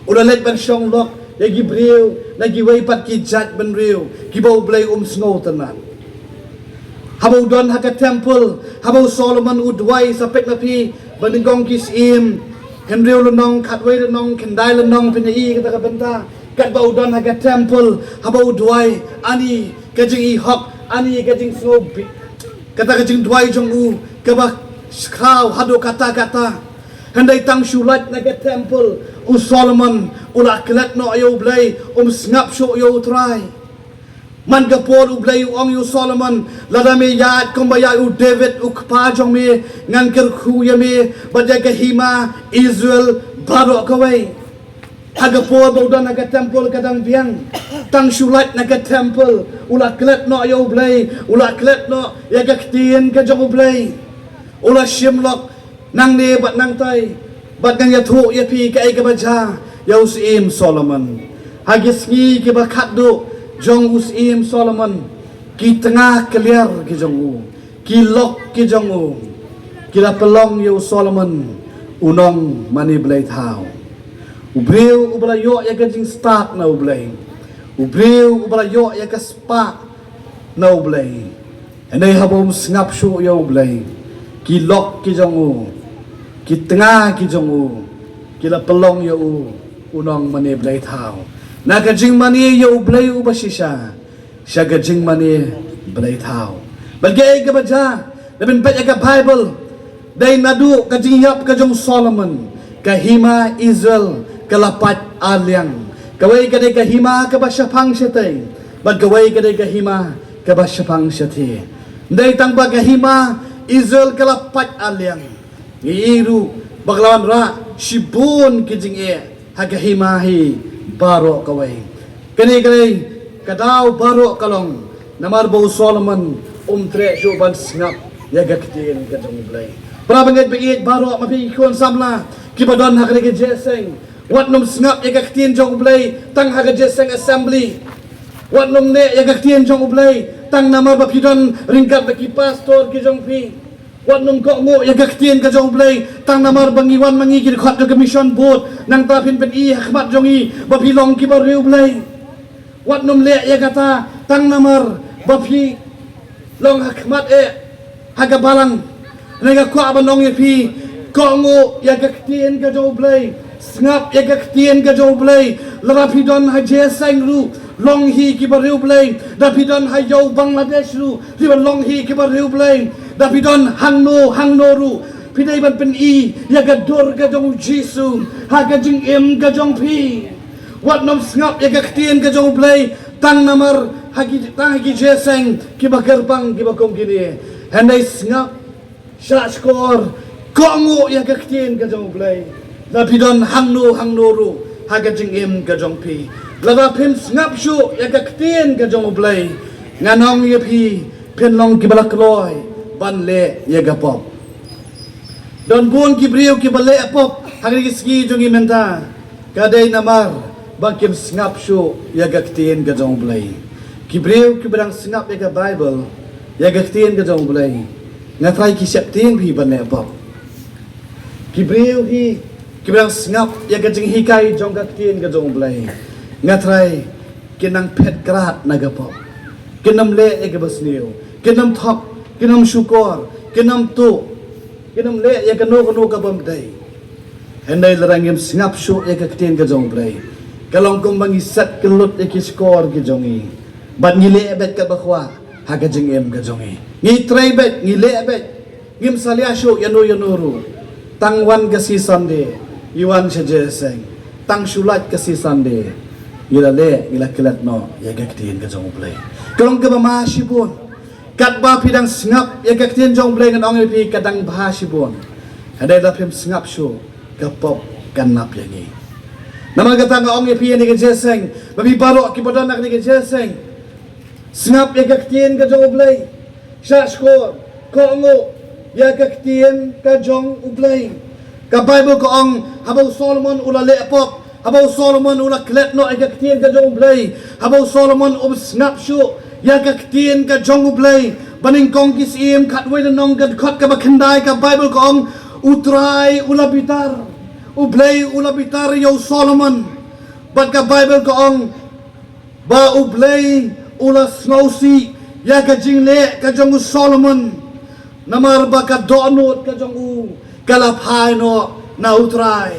U la leit ban shong lok ïa ki briew na kiwei pat ki jaitbynriew kiba U Blei um sngewtynnat. Haba u don ha ka temple, haba u Solomon u duwai, sa peit ma phi, ba nyngkong ki syiem hynriew lynnong, khatwei lynnong, khyndai lynnong, phin ïohi kata ka bynta. Katba u don ha ka temple, haba u duwai, ani ka jingihok, ani ka jingsngewbha, kata ka jingduwai jong u kaba khraw haduh katta katta. Hynrei tang shu lait na ka temple, u Solomon u la klet noh ïa U Blei, um sngap shuh ïa U Trai. Man ka por U Blei u ong ïa u Solomon, lada me ïaid kumba ïaid u David u kpa jong me, ngan kyrkhu ïa me bad ïa ka hima Israel baroh kawei. Ha ka por ba u don ha ka temple, ka dang biang. Tang shu lait na ka temple, u la klet noh ïa U Blei, u la klet noh ïa ka ktien ka jong U Blei. U la shim lok nangne bad nangtai, bad ngan ïathuh ïa phi kaei kaba jia ïa u syiem Solomon. Ha ki sngi kiba khatduh jong u syiem Solomon, ki tnga kliar ki jong u, ki lok ki jong u, ki la pynlong ïa u Solomon u nongmane blei thaw. U briew uba la ïoh ïa ka jingstad na U Blei, u briew uba la ïoh ïa ka spah na U Blei. Hynrei haba um sngap shuh ïa U Blei, ki lok ki jong u, ki tnga ki jong u, ki la pynlong ïa u u nongmane blei thaw. Na ka jingmane ïa U Blei uba shisha, sha ka jingmane blei thaw. Bad kaei kaba jia, lada phin peit ïa ka Baibl, dei naduh ka jingïap ka jong u Solomon, ka hima Israel ka la pait ar liang. Kawei ka dei ka hima kaba shaphang shatei, bad kawei ka dei ka hima kaba shaphang shathie. Dei tang ba ka hima Israel ka la pait ar liang, ngi ïohi ruh ba ka la wanrah shibun ki jingeh ha ka hima hi baroh kawei. Kane ka dei ka daw baroh ka long namar ba u Solomon um treh shuh ban sngap ïa ka ktien ka jong U Blei. Para bangeit baieit baroh, ma phi ki khun samla kiba don ha kane ka jingïaseng, wat nym sngap ïa ka ktien jong U Blei tang ha ka jingïaseng assembly. Wat nym neh ïa ka ktien jong U Blei tang namar ba phi don ryngkat bad ki pastor ki jong phi. Wat nym kohnguh ïa ka ktien ka jong U Blei tang namar ba ngi wan ma ngi ki dkhot jong ka mission board, nangta phin pyni ha khmat jong ngi ba phi long kiba riewblei. Wat nym leh ïa kata tang namar ba phi long ha khmat eh ha ka balang. Nga kwah ban ong ïa phi, kohnguh ïa ka ktien ka jong U Blei, sngap ïa ka ktien ka jong U Blei. Lada phi don ha jingïaseng ruh, long hi ki bariewblei. Da phi don ha ïew Bangladesh ruh, phi ban long hi ki bariewblei. Da phi don hangno hangno ruh, phi dei ban pyni ïa ka dur ka jong u Jisu ha ka jingim ka jong phi. Wat nym sngap ïa ka ktien ka jong u Blei tang namar ha ki, tang ha ki jingïaseng kiba kyrpang kiba kum kine. Hynrei sngap, shah shkor, kohnguh ïa ka ktien ka jong u Blei. Lada phi don hangno hangno ruh ha ka jingim ka jong phi, lada phim sngap shuh ïa ka ktien ka jong u Blei, ngan ong ïa phi, phin long kiba la kloi ban leh ïa ka pop. Don bun ki briew kiba leh pop ha kine ki sngi jong ngi mynta. Ka dei namar ba kim sngap shuh ïa ka ktien ka jong u Blei. Ki briew kiba dang sngap ïa ka Baibl, ïa ka ktien ka jong u Blei, nga trai ki sheptieng phi ban leh pop. Ki briew hi kiba dang sngap ïa ka jinghikai jong ka ktien ka jong u Blei, nga trai kin nang phet krad na ka pop. Kin nym leh ïa kaba sniew, kin nym thok, kin nym shukor, kin nym tuh, kin nym leh ïa kano kano kaba ym dei. Hynrei lada ngim sngap shuh ïa ka ktien ka jong u Blei, ka long kumba ngi set kyllut ïa ki shkor ki jong ngi bad ngi leh beit katba kwah ha ka jingim ka jong ngi. Ngi trei beit, ngi leh beit, ngim salia shuh ïano ïano ruh. Tang wan ka sngi Sunday ngi wan sha jingïaseng, tang shu lait ka sngi Sunday ngi la leh, ngi la klet noh ïa ka ktien ka jong u Blei. Ka long kaba ma shibun. Katba phi dang sngap ïa ka ktien jong u Blei, ngan ong ïa phi, ka dang bha shibun. Hynrei lada phim sngap shuh, ka pop kan nap ïa ngi. Namar kata nga ong ïa phi ha kane ka jingïaseng, ba phi baroh kiba don ha kane ka jingïaseng, sngap ïa ka ktien ka jong u Blei. Shah shkor, kohnguh ïa ka ktien ka jong u Blei. Ka Baibl ka ong, haba u Solomon u la leh pop, haba u Solomon u la klet noh ïa ka ktien ka jong u Blei, haba u Solomon um sngap shuh ïa ka ktien ka jong u Blei. Ba nyngkong Ki Syiem khatwei lynnong ka dkhot kaba khyndai, ka Baibl ka ong, U Trai u la bitar. U Blei u la bitar ïa u Solomon. Bad ka Baibl ka ong ba u Blei u la sngewsih ïa ka jingleh ka jong u Solomon, namar ba ka dohnud ka jong u ka la phai noh na u Trai.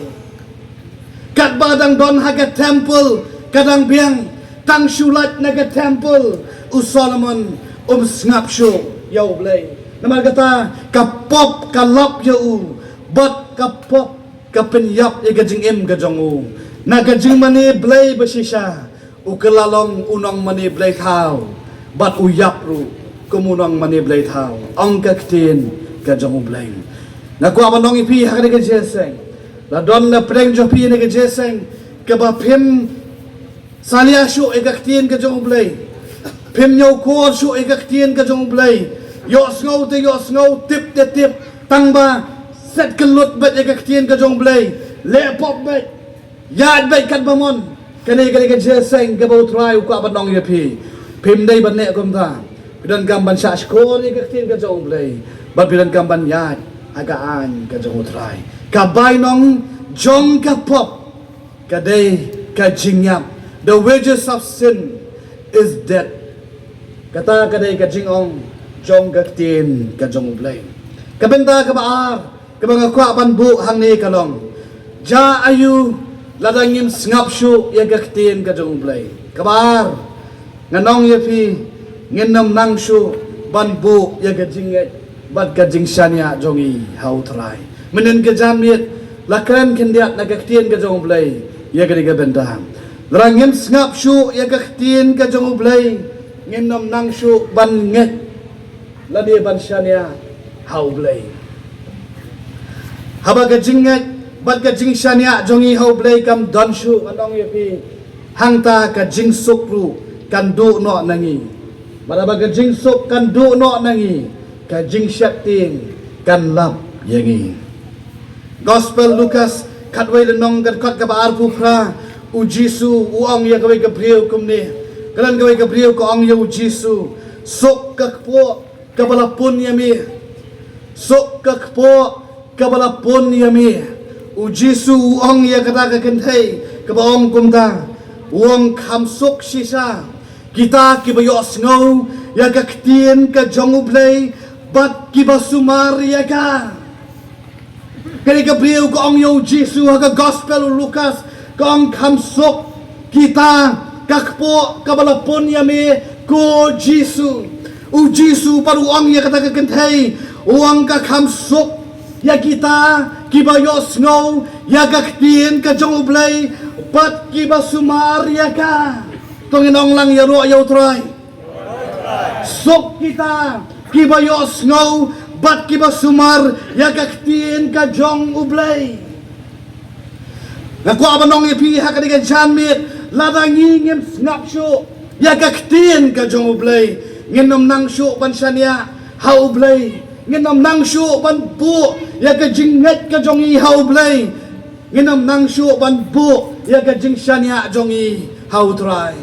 Katba dang don ha ka temple, ka dang biang, tang shu lait na ka temple, u Solomon um sngap shuh ïa u Blei. Namar kata ka pop ka lap ïa u, bad ka pop ka pynïap ïa ka jingim ka jong u. Na ka jingmane blei ba shisha, u kylla long u nongmane blei thaw, bad u ïap ruh kum u nongmane blei thaw, ong ka ktien ka jong u Blei. Nga kwah ban ong ïa phi ha kane ka jingïaseng, la don na pdeng jong phi ha kane ka jingïaseng kaba phim salia shuh ïa ka ktien ka jong u Blei, phim ñiewkor shuh ïa ka ktien ka jong u Blei. Ïohsngew te ïohsngew, tip te tip, tang ba set kyllut beit ïa ka ktien ka jong u Blei, leh pop beit, ïaid beit katba mon. Kane, kane ka jingïaseng kaba u Trai u kwah ban ong ïa phi. Phim dei ban leh kumta. Phi donkam ban shah shkor ïa ka ktien ka jong u Blei, bad phi donkam ban ïaid ha ka aiñ ka jong u Trai. Ka bainong jong ka pop ka dei ka jingïap. The wages of sin is death. Kata ka dei ka jingong jong ka ktien ka jong u Blei. Ka bynta kaba ar kaba nga kwah ban buh hangne ka long, jia aiu lada ngim sngap shuh ïa ka ktien ka jong u Blei? Kaba ar, ngan ong ïa phi, ngin nym nang shuh ban buh ïa ka jingngeit bad ka jingshaniah jong ngi ha u Trai. Mynhynnin ka janmiet la kren khyndiat na ka ktien ka jong u Blei ïa kane ka bynta. Lada ngim sngap shuh ïa ka ktien ka jong u Blei, ngin nym nang shuh ban ngeit lane ban shaniah ha u Blei. Haba ka jingngeit bad ka jingshaniah jong ngi ha u Blei kam don shuh, ngan ong ïa phi, hangta ka jingsuk ruh kan duh noh na ngi. Bad haba ka jingsuk kan duh noh na ngi, ka jingsheptieng kan lap ïa ngi. Gospel Lukas khatwei lynnong ka dkhot kaba arphew phra, u Jisu u ong ïa kawei ka briew kumne. Ka don kawei ka briew ka ong ïa u Jisu, suk ka kpoh kaba la pun ïa me. Suk ka kpoh kaba la pun ïa me. U Jisu u ong ïa kata ka kynthei kaba ong kumta, u ong, kham suk shisha kita kiba ïohsngew ïa ka ktien ka jong u Blei bad kiba sumar ïa ka. Kane ka briew ka ong ïa u Jisu ha ka gospel u Lukas, ka ong, kham suk kita ka kpoh kaba la pun ïa me, ko Jisu. U Jisu pat u ong ïa kata ka kynthei, u ong ka kham suk ïa kita kiba ïohsngew ïa ka ktien ka jong U Blei bad kiba sumar ïa ka. To ngin ong lang ïaroh ïa U Trai. Suk kita kiba ïohsngew bad kiba sumar ïa ka ktien ka jong U Blei. Nga kwah ban ong ïa phi ha kane ka janmiet, lada ngi ngim sngap shuh ïa ka ktien ka jong U Blei, ngin ym nang shuh ban shaniah ha U Blei. Ngin ym nang shuh ban buh ïa ka jingngeit ka jong ngi ha U Blei. Ngin ym nang shuh ban buh ïa ka jingshaniah jong ngi ha U Trai.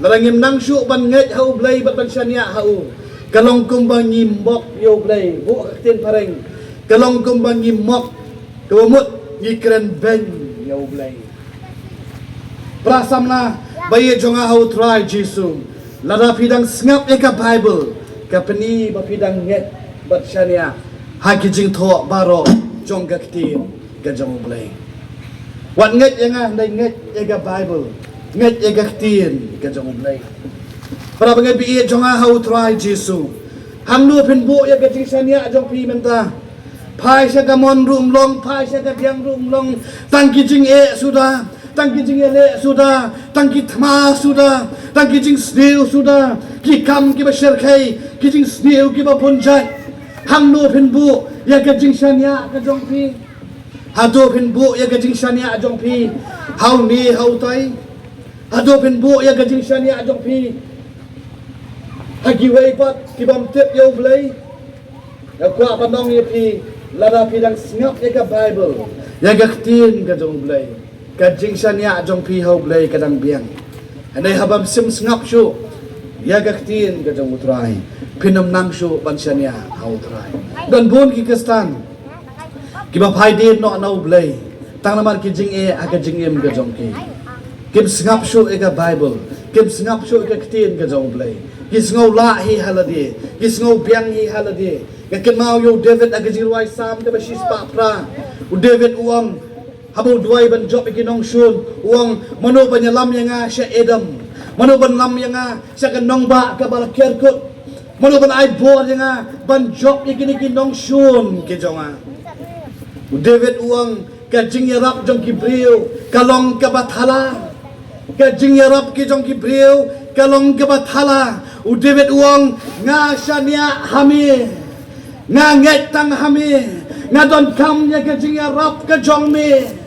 Lada ngim nang shuh ban ngeit ha U Blei bad ban shaniah ha u, ka long kumba ngi mok ïa U Blei. Buh ka ktien phareng, ka long kumba ngi mok, kaba mut ngi kren beiñ ïa U Blei. Para samla ba ïeit jong nga ha U Trai Jisu, lada phi dang sngap ïa ka Baibl, ka pyni ba phi dang ngeit bad shaniah ha ki jingthoh baroh jong ka ktien ka jong U Blei. Wat ngeit ïa nga, hynrei ngeit ïa ka Baibl, ngeit ïa ka ktien ka jong U Blei. Para bangeit ba ïeit jong nga ha U Trai Jisu, hangno phin buh ïa ka jingshaniah jong phi mynta? Phai sha ka mon ruh ym long, phai sha ka biang ruh ym long, tang ki jingeh suda, tang ki jingïaleh suda, tang ki thma suda, tang ki jingsniew suda, ki kam kiba shyrkhei, ki jingsniew kiba bun jait. Hangno phin buh ïa ka jingshaniah ka jong phi? Hato phin buh ïa ka jingshaniah jong phi ha une ha utai? Hato phin buh ïa ka jingshaniah jong phi ha kiwei pat kibym tip ïa U Blei? Nga kwah ban ong ïa phi, lada phi dang sngap ïa ka Baibl, ïa ka ktien ka jong U Blei, ka jingshaniah jong phi ha U Blei ka dang biang. Hynrei haba phim sngap shuh ïa ka ktien ka jong U Trai, phin ym nang shuh ban shaniah ha U Trai. Don bun ki Khristan kiba phai dien noh na U Blei tang namar ki jingeh ha ka jingim ka jong ki. Kim sngap shuh ïa ka Baibl, kim sngap shuh ïa ka ktien ka jong U Blei. Ki sngew lah hi ha lade, ki sngew biang hi ha lade. Nga kynmaw ïa u David ha ka Jingrwai Salm kaba shispah phra. U David u ong, haba u duwai ban jop ïa ki nongshun, u ong, mano ban ïalam ïa nga sha Edom? Mano ban lam ïa nga sha ka nongbah kaba la ker kut? Mano ban ai bor ïa nga ban jop ïa kine ki nongshun ki jong nga? U David u ong, ka jingïarap jong ki briew ka long kaba thala. Ka jingïarap ki jong ki briew ka long kaba thala. U David u ong, nga shaniah ha me. Nga ngeit tang ha me. Nga donkam ïa ka jingïarap ka jong me.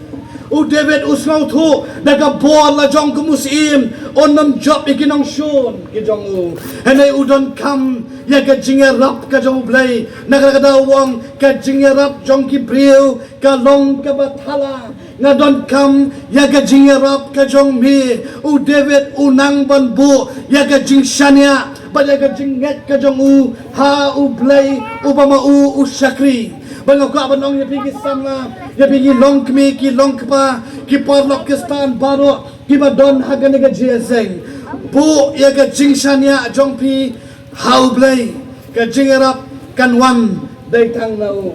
U David u sngewthuh da ka bor la jong ka Muslim, un ym jop ïa ki nongshun ki jong u. Hynrei u donkam ïa ka jingïarap ka jong U Blei. Na kata ka daw u ong, ka jingïarap jong ki briew ka long kaba thala. Nga donkam ïa ka jingïarap ka jong me. U David u nang ban buh ïa ka jingshaniah bad ïa ka jingngeit ka jong u ha U Blei uba ma u u shakri. Bad nga kwah ban ong ïa phi ki samla, ïa phi ki longkmie, ki longkpa, ki paralok Khristan baroh kiba don ha kane ka jingïaseng, buh ïa ka jingshaniah jong phi ha U Blei. Ka jingïarap kan wan dei tang na u.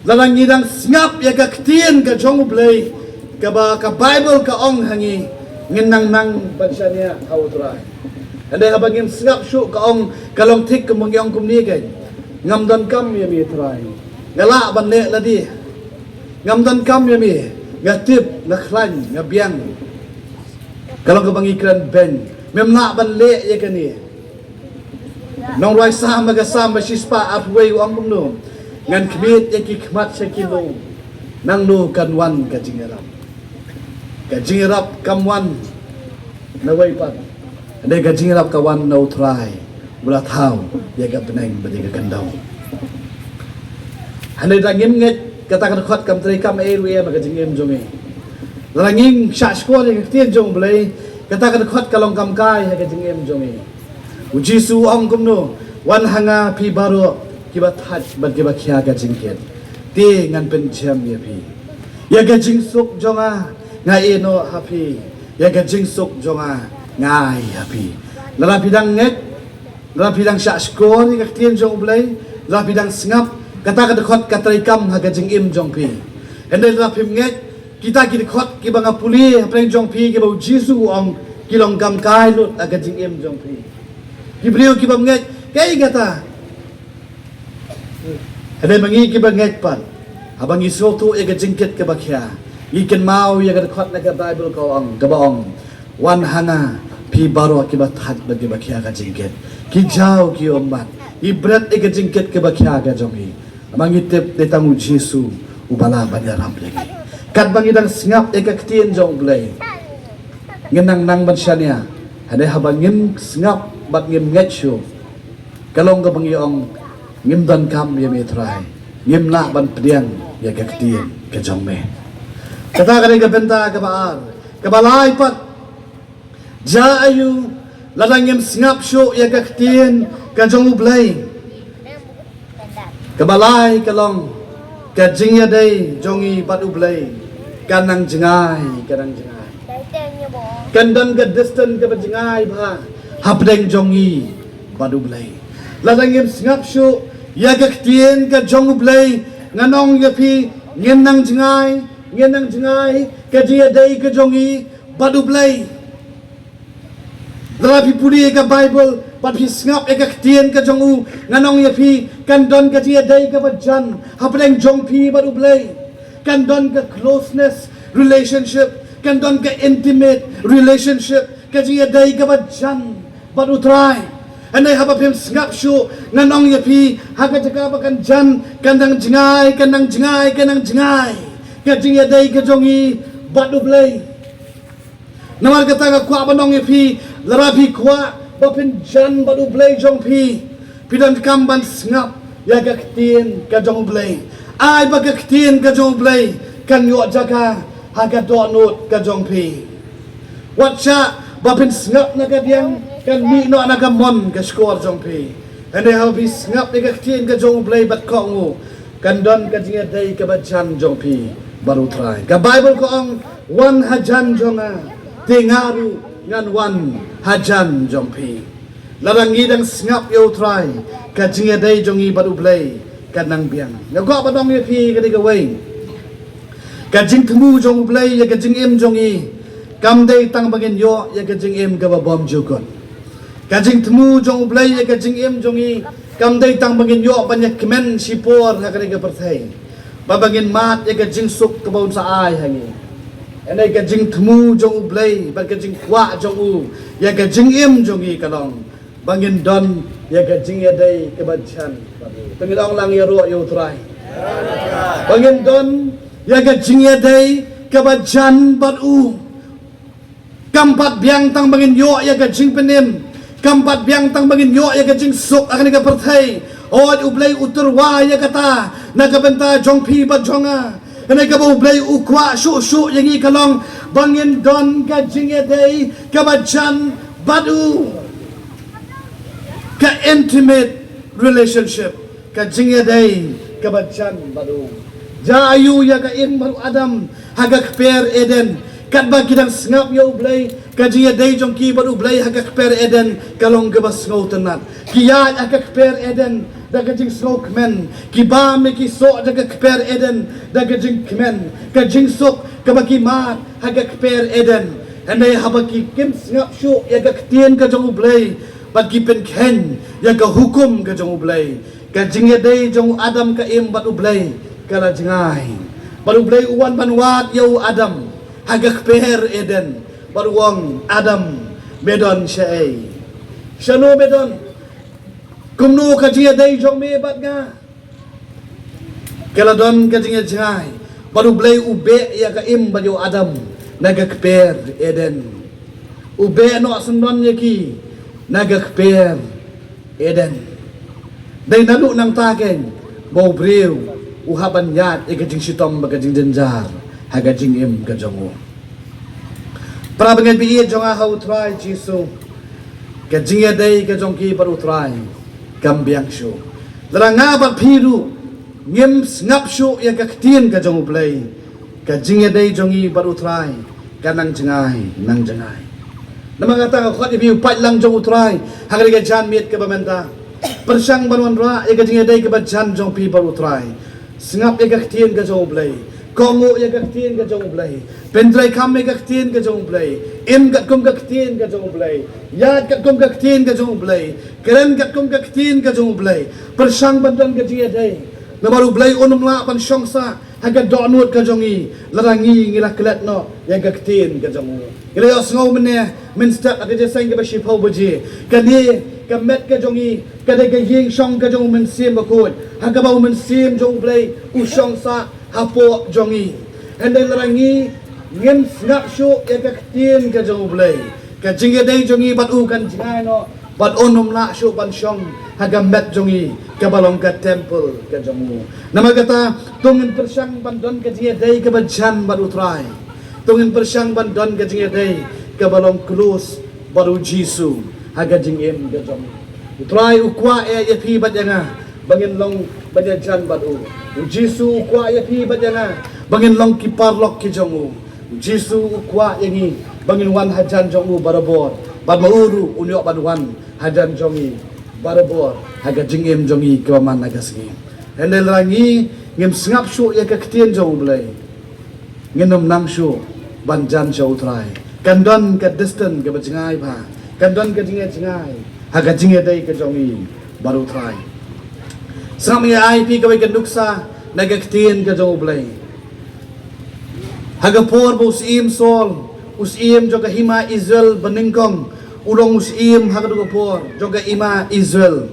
Lada ngi dang sngap ïa ka ktien ka jong U Blei, kaba ka Baibl ka ong ha ngi, ngin nang nang ban shaniah ha U Trai. Hynrei haba ngim sngap shuh, ka ong, ka long thik kumba ngi ong kumne kein, ngam donkam ïa me Trai. Nga lah ban leh lade. Ngam donkam ïa me. Nga tip, nga khlaiñ, nga biang. Ka long kaba ngi kren beiñ. Mem lah ban leh ïa kane. Nongrwai Salm ha ka Salm ba shispah arphew wei u ong kumno? Ngan khmied ïa ki khmat sha ki lum. Nangno kan wan ka jingïarap? Ka jingïarap kam wan na wei pat. Hynrei ka jingïarap ka wan na U Trai, uba la thaw ïa ka bneng bad ïa ka khyndew. Hynrei lada ngim ngeit, kata ka dkhot kam treikam ei ruh em ha ka jingim jong ngi. Lada ngim shahshkor ïa ka ktien jong U Blei, kata ka dkhot ka long kam kai ha ka jingim jong ngi. U Jisu u ong kumno? Wan ha nga phi baroh kiba thait bad kiba khia ka jingkit, te ngan pynjem ïa phi. Ïa ka jingsuk jong nga, nga ïehnoh ha phi. Ïa ka jingsuk jong nga, nga ai ha phi. Lada phi dang ngeit, lada phi dang shahshkor ïa ka ktien jong U Blei, lada phi dang sngap, kata ka dkhot ka treikam ha ka jingim jong phi. Hynrei lada phim ngeit, kita ki dkhot kiba nga pule hapdeng jong phi, kiba U Jisu u ong, Ki long kam kai lut ha ka jingim jong phi. Ki briew ki bym ngeit, kaei kata? Hynrei ma ngi ki bym ngeit pat, haba ngi sngewthuh ïa ka jingkit kaba khia, ngi kynmaw ïa ka dkhot na ka Baibl ka ong, kaba ong, wan ha nga phi baroh kiba thait bad kiba khia ka jingkit. Ki jaw ki ummat, ngi bret ïa ka jingkit kaba khia ka jong ngi. Haba ngi tip dei tang u Jisu uba lah ban ïarap ïa ngi. Katba ngi dang sngap ïa ka ktien jong U Blei, ngin nang nang ban shaniah. Hynrei haba ngim sngap bad ngim ngeit shuh, ka long kaba ngi ong, ngim donkam ïa me Trai, ngim lah ban pdiang ïa ka ktien ka jong me. Kata ka dei ka bynta kaba ar. Kaba lai pat, jia aiu lada ngim sngap shuh ïa ka ktien ka jong U Blei? Kaba lai ka long, ka jingïadei jong ngi bad U Blei kan nang jngai, kan nang jngai. Kan don ka distance kaba jngai bha hapdeng jong ngi bad U Blei. Lada ngim sngap shuh ïa ka ktien ka jong U Blei, ngan ong ïa phi, ngin nang jngai, ngin nang jngai ka jingïadei ka jong ngi bad U Blei. Lada phi pule ïa ka Baibl bad phi sngap ïa ka ktien ka jong u, ngan ong ïa phi, kan don ka jingïadei kaba jan hapdeng jong phi bad U Blei. Kan don ka closeness relationship, kan don ka intimate relationship, ka jingïadei kaba jan bad U Trai. Hynrei haba phim sngap shuh, ngan ong ïa phi, ha ka jaka ba kan jan, kan nang jngai, kan nang jngai, kan nang jngai ka jingïadei ka jong ngi bad U Blei. Namar kata nga kwah ban ong ïa phi, lada phi kwah ba phin jan bad U Blei jong phi, phi donkam ban sngap ïa ka ktien ka jong U Blei. Ai ba ka ktien ka jong U Blei kan ïoh jaka ha ka dohnud ka jong phi. Wat shah ba phin sngap na ka diang, kan mih noh na ka mon ka shkor jong phi. Hynrei haba phi sngap ïa ka ktien ka jong U Blei bad kohnguh, kan don ka jingïadei kaba jan jong phi bad U Trai. Ka Baibl ka ong, wan hajan jong nga, te nga ruh ngan wan hajan jong phi. Lada ngi dang sngap ïa U Trai, ka jingïadei jong ngi bad U Blei kan nang biang. Nga kwah ban ong ïa phi kane kawei, ka jingthmu jong U Blei ïa ka jingim jong ngi kam dei tang ba ngin ïoh ïa ka jingim kaba bymjukut. Ka jingthmu jong U Blei ïa ka jingim jong ngi kam dei tang ba ngin ïoh ban ïa kmen shipor ha kane ka pyrthei, ba ba ngin mad ïa ka jingsuk kaba un sa ai ha ngi. Hynrei ka jingthmu jong U Blei bad ka jingkwah jong u ïa ka jingim jong ngi ka long ba ngin don ïa ka jingïadei kaba jan bad u. Te ngin ong lang ïaroh ïa U Trai. Ba ngin don ïa ka jingïadei kaba jan bad u. Kam pat biang tang ba ngin ïoh ïa ka jingpynim, kam pat biang tang ba ngin ïoh ïa ka jingsuk ha kane ka pyrthei. Hooid, U Blei u tyrwa ïa kata na ka bynta jong phi bad jong nga. Hynrei kaba U Blei u kwah shuh shuh ïa ngi ka long ba ngin don ka jingïadei kaba jan bad u. Ka intimate relationship, ka jingïadei kaba jan bad u. Jia aiu ïa ka Im bad u Adam ha ka kper Eden? Katba ki dang sngap ïa U Blei, ka jingïadei jong ki bad U Blei ha ka kper Eden ka long kaba sngewtynnat. Ki ïaid ha ka kper Eden da ka jingsngewkmen. Ki bam ïa ki soh da ka kper Eden da ka jingkmen. Ka jingsuk kaba ki mad ha ka kper Eden. Hynrei haba ki kim sngap shuh ïa ka ktien ka jong U Blei bad ki pynkheiñ ïa ka hukum ka jong U Blei, ka jingïadei jong u Adam ka Im bad U Blei ka la jngai. Bad U Blei u wan ban wad ïa u Adam ha ka kper Eden bad u ong, Adam, me don shaei? Shano me don? Kumno ka jingïadei jong me bad nga? Ka la don ka jingïajngai bad U Blei u beh ïa ka Im bad ïa u Adam na ka kper Eden. U beh noh syndon ïa ki na ka kper Eden. Dei naduh nangta keiñ ba u briew u hap ban ïaid ïa ka jingshitom bad ka jingjynjar ha ka jingim ka jong u. Para bangeit ba ïeit jong nga ha U Trai Jisu, ka jingïadei ka jong ki bad U Trai kam biang shuh. Lada nga bad phi ruh ngim sngap shuh ïa ka ktien ka jong U Blei, ka jingïadei jong ngi bad U Trai ka nang jngai, nang jngai. Namar kata nga khot ïa phi u paidlang jong U Trai ha kane ka janmiet kaba mynta, pyrshang ban wanrah ïa ka jingïadei kaba jan jong phi bad U Trai. Sngap ïa ka ktien ka jong U Blei. Kohnguh ïa ka ktien ka jong U Blei. Pyntreikam ïa ka ktien ka jong U Blei. Im katkum ka ktien ka jong U Blei. Ïaid katkum ka ktien ka jong U Blei. Kren katkum ka ktien ka jong U Blei. Pyrshang ban don ka jingïadei. Namar U Blei un ym lah ban shong sah ha ka dohnud ka jong ngi lada ngi ngi la klet noh ïa ka ktien ka jong u. Ngi la ïohsngew mynne mynstep ha ka jingïaseng kaba shiphew baje. Kane ka met ka jong ngi ka dei ka ïing shong ka jong U Mynsiem Bakhuid, ha kaba U Mynsiem jong U Blei u shong sah hapoh jong ngi. Hynrei lada ngi ngim sngap shuh ïa ka ktien ka jong U Blei, ka jingïadei jong ngi bad u kan jngai noh, bad un ym lah shuh ban shong ha ka met jong ngi kaba long ka temple ka jong u. Namar kata, to ngin pyrshang ban don ka jingïadei kaba jan bad U Trai. To ngin pyrshang ban don ka jingïadei kaba long close bad U Jisu ha ka jingim ka jong ngi. U Trai u kwah ïa, ïa phi bad ïa nga ba ngin long ban ïajan bad u. U Jisu u kwah ïa phi bad ïa nga ba ngin long ki paralok ki jong u. U Jisu u kwah ïa ngi ba ngin wan hajan jong u barabor, bad ma u ruh un ïoh ban wan hajan jong ngi barabor ha ka jingim jong ngi kaba man la ka sngi. Hynrei lada ngi ngim sngap shuh ïa ka ktien jong U Blei, ngin ym nang shuh ban jan sha U Trai. Kan don ka distance kaba jngai bha, kan don ka jingïajngai ha ka jingïadei ka jong ngi bad U Trai. Sngap ngi ai phi kawei ka nuksa na ka ktien ka jong U Blei. Ha ka por ba u syiem Saul, u syiem jong ka hima Israel banyngkong, u long u syiem ha ka dei ka por jong ka hima Israel.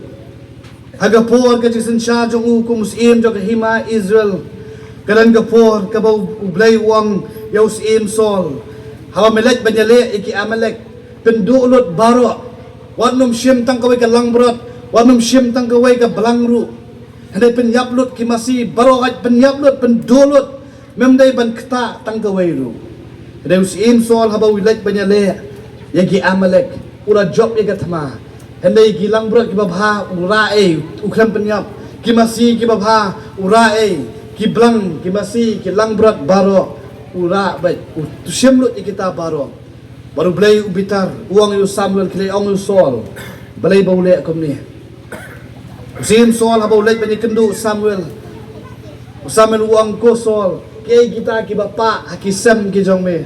Ha ka por ka jingsynshar jong u kum u syiem jong ka hima Israel, ka don ka por kaba U Blei u ong ïa u syiem Saul, haba me leit ban ïaleh ïa ki Amalek, pynduh lut baroh. Wat nym shim tang kawei ka langbrot, wat nym shim tang kawei ka blang ruh. Hynrei pynïap lut ki masi baroh, wat pynïap lut, pynduh lut. Mem dei ban ktah tang kawei ruh. Hynrei u syiem Saul haba u leit ban ïaleh ïa ki Amalek, u la jop ïa ka thma. Hynrei ki langbrot kiba bha u rah ei, u khlem pynïap. Ki masi kiba bha u rah ei, ki blang, ki masi, ki langbrot baroh u rah beit, u shim lut ïa kita baroh. Bad U Blei u bitar, u ong ïa u Samuel, khie leit ong ïa u Saul, balei ba u leh kumne. U syiem Saul haba u leit ban ïakynduh u Samuel, u Samuel u ong, ko Saul, kiei kita kiba pah ha ki sem ki jong me?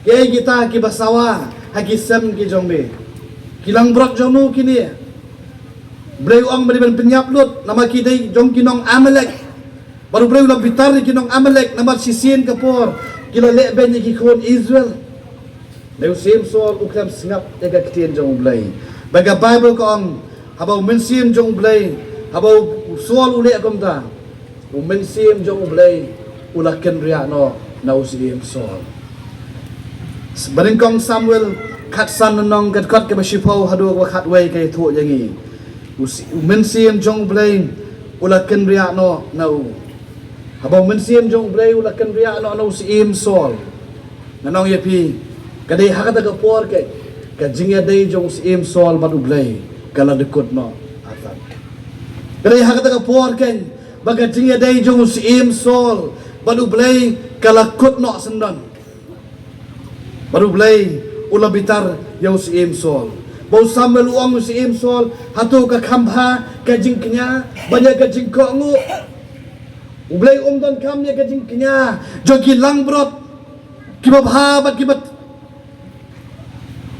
Kiei kita kiba sawa ha ki sem ki jong me? Ki langbrot jong no kine? Blei u ong ba dei ban pynïap lut namar ki dei jong ki nong Amalek. Bad U Blei u la bitar ïa ki nong Amalek namar shisien ka por ki la leh beiñ ïa ki khun Israel. Hynrei u syiem Saul u khlem sngap ïa ka ktien jong U Blei. Ba ka Baibl ka ong, haba u mynsiem jong U Blei, haba u Saul u leh kumta, u mynsiem jong U Blei u la kynriah noh na u syiem Saul. Banyngkong Samuel khatsan, lynnong ka dkhot kaba shiphew haduh kaba khatwei ka ïathuh ïa ngi. U sy-, u mynsiem jong U Blei u la kynriah noh na u. Haba u mynsiem jong U Blei u la kynriah noh na u syiem Saul, ngan ong ïa phi, ka dei ha kata ka por keiñ ka jingïadei jong u syiem Saul bad U Blei ka la dkut noh. Artat. Ka dei ha kata ka por keiñ ba ka jingïadei jong u syiem Saul bad U Blei ka la kut noh syndon. Bad U Blei u la bitar ïa u syiem Saul. Ba u Samuel u ong ïa u syiem Saul, hato ka kham bha ka jingkñia ban ïa ka jingkohnguh? U Blei um donkam ïa ka jingkñia jong ki langbrot kiba bha bad kiba,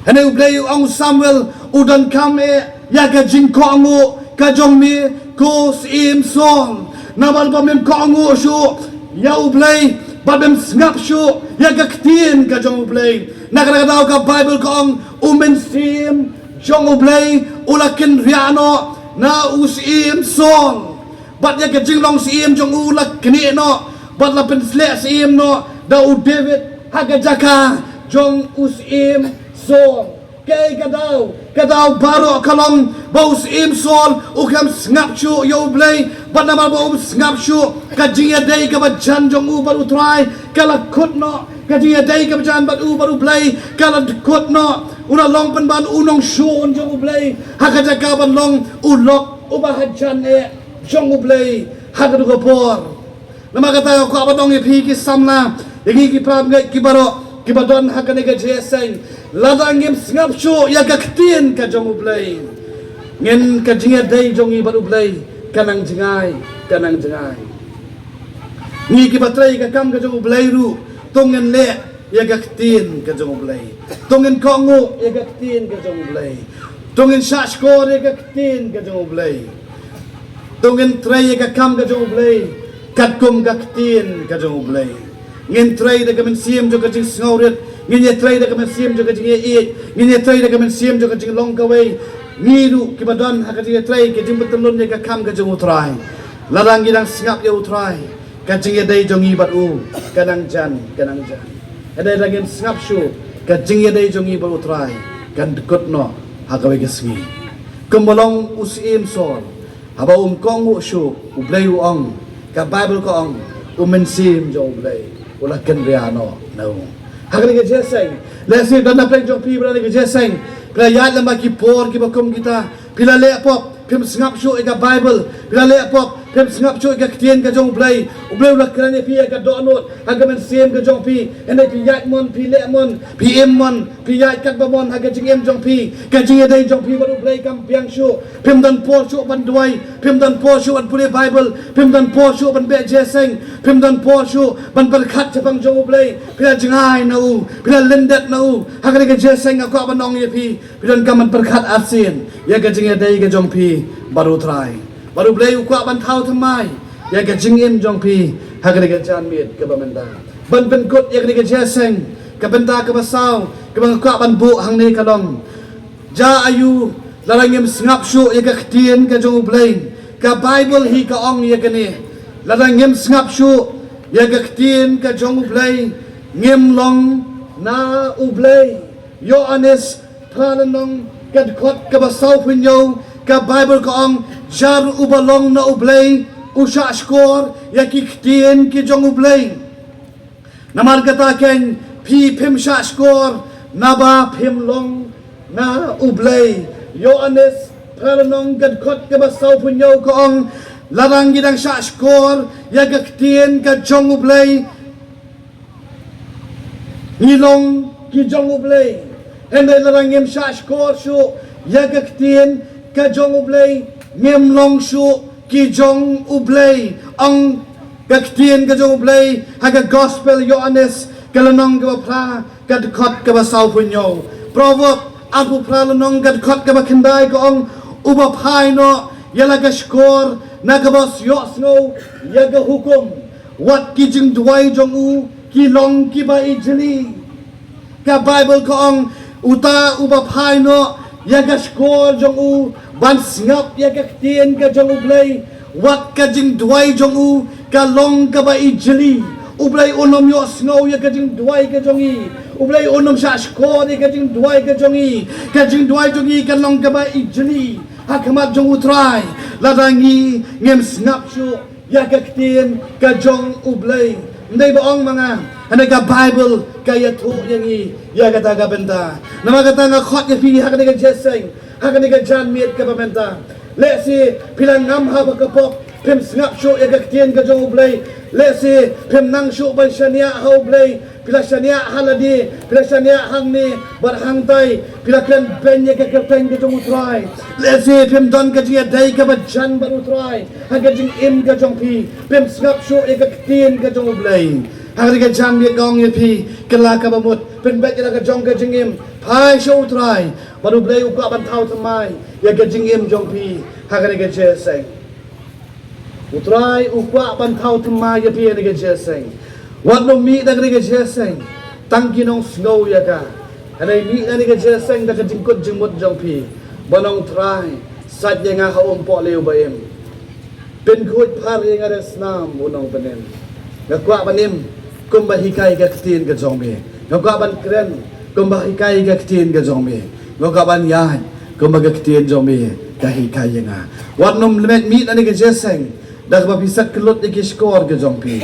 hynrei U Blei u ong, Samuel, u donkam eh ïa ka jingkohnguh ka jong me, ko syiem Saul. Namar ba mem kohnguh shuh ïa U Blei bad mem sngap shuh ïa ka ktien ka jong U Blei. Na kata ka daw ka Baibl ka ong, u mynsiem jong U Blei u la kynriah noh na u syiem Saul. Bad ïa ka jinglong syiem jong u la knieh noh, bad la pynsleh syiem noh da u David ha ka jaka jong u syiem Saul. Kaei ka daw? Ka daw baroh ka long ba u syiem Saul u khlem sngap shuh ïa U Blei, bad namar ba um sngap shuh, ka jingïadei kaba jan jong u bad U Trai ka la kut noh, ka jingïadei kaba jan bad u bad U Blei ka la kut noh. U la long pynban u nongshun jong U Blei ha ka jaka ban long u lok uba hajan eh jong U Blei ha katu ka por. Namar kata nga kwah ban ong ïa phi ki samla, ïa ngi ki para bangeit ki baroh kiba don ha kane ka jingïaseng, lada ngim sngap shuh ïa ka ktien ka jong U Blei, ngin, ka jingïadei jong ngi bad U Blei ka nang jngai, ka nang jngai. Ngi kiba trei ïa ka kam ka jong U Blei ruh, to ngin leh ïa ka ktien ka jong U Blei. To ngin kohnguh ïa ka ktien ka jong U Blei. To ngin shah shkor ïa ka ktien ka jong U Blei. To ngin trei ïa ka kam ka jong U Blei katkum ka ktien ka jong U Blei. Ngin trei da ka mynsiem jong ka jingsngewrit. Ngin ïa trei da ka mynsiem jong ka jingïeit. Ngin ïa trei da ka mynsiem jong ka jinglong kawei. Ngi ruh kiba don ha ka jingïatrei, ka jingpyntyllun ïa ka kam ka jong U Trai. Lada ngi dang sngap ïa U Trai, ka jingïadei jong ngi bad U ka nang jan, ka nang jan. Hynrei lada ngim sngap shuh, ka jingïadei jong ngi bad U Trai kan dkut noh ha kawei ka sngi. Kumba long u syiem Saul, haba um kohnguh shuh, U Blei u ong, ka Baibl ka ong, u Mynsiem jong U Blei u la kynriah noh na u. Ha kane ka jingïaseng, lehse don na pdeng jong phi ba ha kane ka jingïaseng phi la ïaid lem bad ki por kiba kum kita. Phi la leh pop, phim sngap shuh ïa ka Baibl. Phi la leh pop, phim sngap shuh ïa ka ktien ka jong U Blei. U Blei u la kren ïa phi ïa ka dohnud ha ka mynsiem ka jong phi. Hynrei phi ïaid mon, phi leh mon, phi im mon, phi ïaid katba mon ha ka jingim jong phi. Ka jingïadei jong phi bad U Blei kam biang shuh. Phim don por shuh ban duwai, phim don por shuh ban pule Baibl, phim don por shuh ban beh jingïaseng, phim don por shuh ban pyrkhat shaphang jong U Blei. Phi la jngai na u, phi la lyndet na u. Ha kane ka jingïaseng nga kwah ban ong ïa phi, phi donkam ban pyrkhat arsien ïa ka jingïadei ka jong phi bad U Trai. Bad U Blei u kwah ban thaw thymmai ïa ka jingim jong phi ha kane ka janmiet kaba mynta. Ban pynkut ïa kane ka jingïaseng, ka bynta kaba saw kaba nga kwah ban buh hangne ka long, jia aïu lada ngim sngap shuh ïa ka ktien ka jong U Blei? Ka Baibl hi ka ong ïa kane. Lada ngim sngap shuh ïa ka ktien ka jong U Blei, ngim long na U Blei. Ïoannis phra lynnong ka dkhot kaba sawphew hynñiew, ka Baibl ka ong, jar uba long na U Blei u shah shkor ïa ki ktien ki jong U Blei. Namar kata keiñ phi phim shah shkor naba phim long na U Blei. Ïoannis phra lynnong ka dkhot kaba sawphew hynñiew ka ong, lada ngi dang shah shkor ïa ka ktien ka jong U Blei, ngi long ki jong U Blei. Hynrei lada ngim shah shkor shuh ïa ka ktien ka jong U Blei, ngim long shuh ki jong U Blei. Ong ka ktien ka jong U Blei ha ka Gospel Ïoannis, ka lynnong kaba phra, ka dkhot kaba sawphew hynñiew. Proverb arphew phra lynnong ka dkhot kaba khyndai ka ong, uba phai noh ïa la ka shkor na kaba ïohsngew ïa ka hukum, wat ki jingduwai jong u ki long kiba ijli. Ka Baibl ka ong, uta uba phai noh ïa ka shkor jong u ban sngap ïa ka ktien ka jong U Blei, wat ka jingduwai jong u ka long kaba ijli. U Blei un ym ïohsngew ïa ka jingduwai ka jong i. U Blei un ym shah shkor ïa ka jingduwai ka jong i. Ka jingduwai jong i kan long kaba ijli ha khmat jong U Trai lada ngi ngim sngap shuh ïa ka ktien ka jong U Blei. Ym dei ba ong ma nga, hynrei ka Baibl ka ïathuh ïa ngi ïa kata ka bynta. Namar kata nga khot ïa phi ha kane ka jingïaseng, ha kane ka janmiet kaba mynta. Lehse phi la ngam ha ba ka pop, phim sngap shuh ïa ka ktien ka jong U Blei. Lehse phim nang shuh ban shaniah ha U Blei. Phi la shaniah ha lade, phi la shaniah hangne bad hangtai, phi la kren beiñ ïa ka kyrteng ka jong U Trai. Lehse phim don ka jingïadei kaba jan bad U Trai ha ka jingim ka jong phi, phim sngap shuh ïa ka ktien ka jong U Blei. Ha kane ka janmiet nga ong ïa phi, kylla kaba mut, pynbeit ïa la ka jong ka jingim, phai sha U Trai, bad U Blei u kwah ban thaw thymmai ïa ka jingim jong phi ha kane ka jingïaseng. U Trai u kwah ban thaw thymmai ïa phi ha kane ka jingïaseng. Wat nym mih na kane ka jingïaseng tang ki nongsngew ïa ka. Hynrei mih na kane ka jingïaseng da ka jingkut jingmut jong phi ban ong, Trai, sait ïa nga ha u umpohliew ba im. Pynkhuid phar ïa nga da snam u nongpynim. Nga kwah ban im kumba hikai ka ktien ka jong me. Nga kwah ban kren kumba hikai ka ktien ka jong me. Nga kwah ban ïaid kumba ka ktien jong me ka hikai ïa nga. Wat nym leit mih na kane ka jingïaseng da kaba phi set kyllut ïa ki shkor ka jong phi.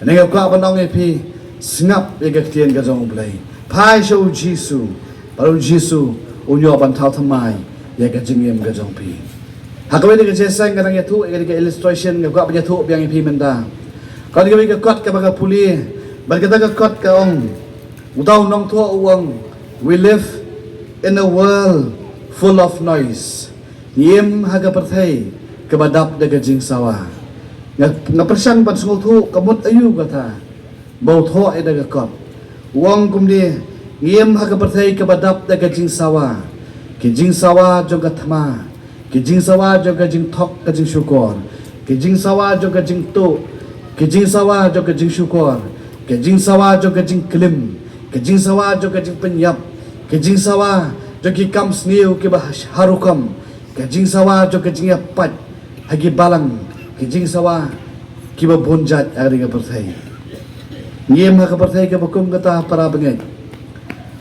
Nga kwah ban ong ïa phi, sngap ïa ka ktien ka jong U Blei. Phai sha U Jisu, bad U Jisu un ïoh ban thaw thymmai ïa ka jingim ka jong phi. Ha kawei na ka jingïaseng nga dang ïathuh ïa ka illustration, nga kwah ban ïathuh biang ïa phi mynta. Ka don kawei ka kot kaba nga pule, bad kata ka kot ka ong, uta u nongthoh u ong, we live in a world full of noise. Ngi im ha ka pyrthei kaba dap da ka jingsawa. Nga, nga pyrshang ban sngewthuh ka mut aïu kata ba u thoh ïa da ka kot. U ong kumne, ngi im ha ka pyrthei kaba dap da ka jingsawa, ki jingsawa jong ka thma, ki jingsawa jong ka jingthok ka jingshukor, ki jingsawa jong ka jingtuh, ki jingsawa jong ka jingshukor, ki jingsawa jong ka jingklim, ki jingsawa jong ka jingpynïap, ki jingsawa jong ki kam sniew kiba ha rukom, ka jingsawa jong ka jingïapait ha ki balang, ka jingsawa kiba bun jait ha ka pyrthei. Ngi im ha ka pyrthei kaba kum kata para bangeit.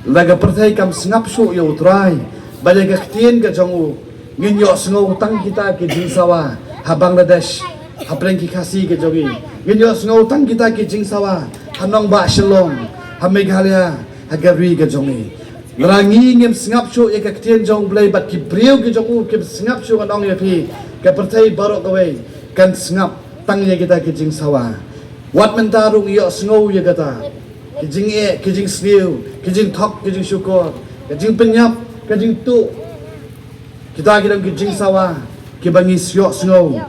Lada ka pyrthei kam sngap shuh ïa u Trai bad ïa ka ktien ka jong u, ngin ïohsngew tang kita ki jingsawa ha Bangladesh, ha pdeng ki Khasi ka jong ngi. Ngin ïohsngew tang kita ki jingsawa ha nongbah Shillong, ha Meghalaya, ha ka ri ka jong ngi. Lada ngi ngim sngap shuh ïa ka ktien jong u Blei bad ki briew ki jong u kim sngap shuh, ngan ong ïa phi, ka pyrthei baroh kawei kan sngap tang ïa kita ki jingsawa. Wat mynta ruh ngi ïohsngew ïa kata, ki jingeh, ki jingsniew, ki jingthok, ki jingshukor, ka jingpynïap, ka jingtuh. Kita ki dang ki jingsawa kiba ngi ïohsngew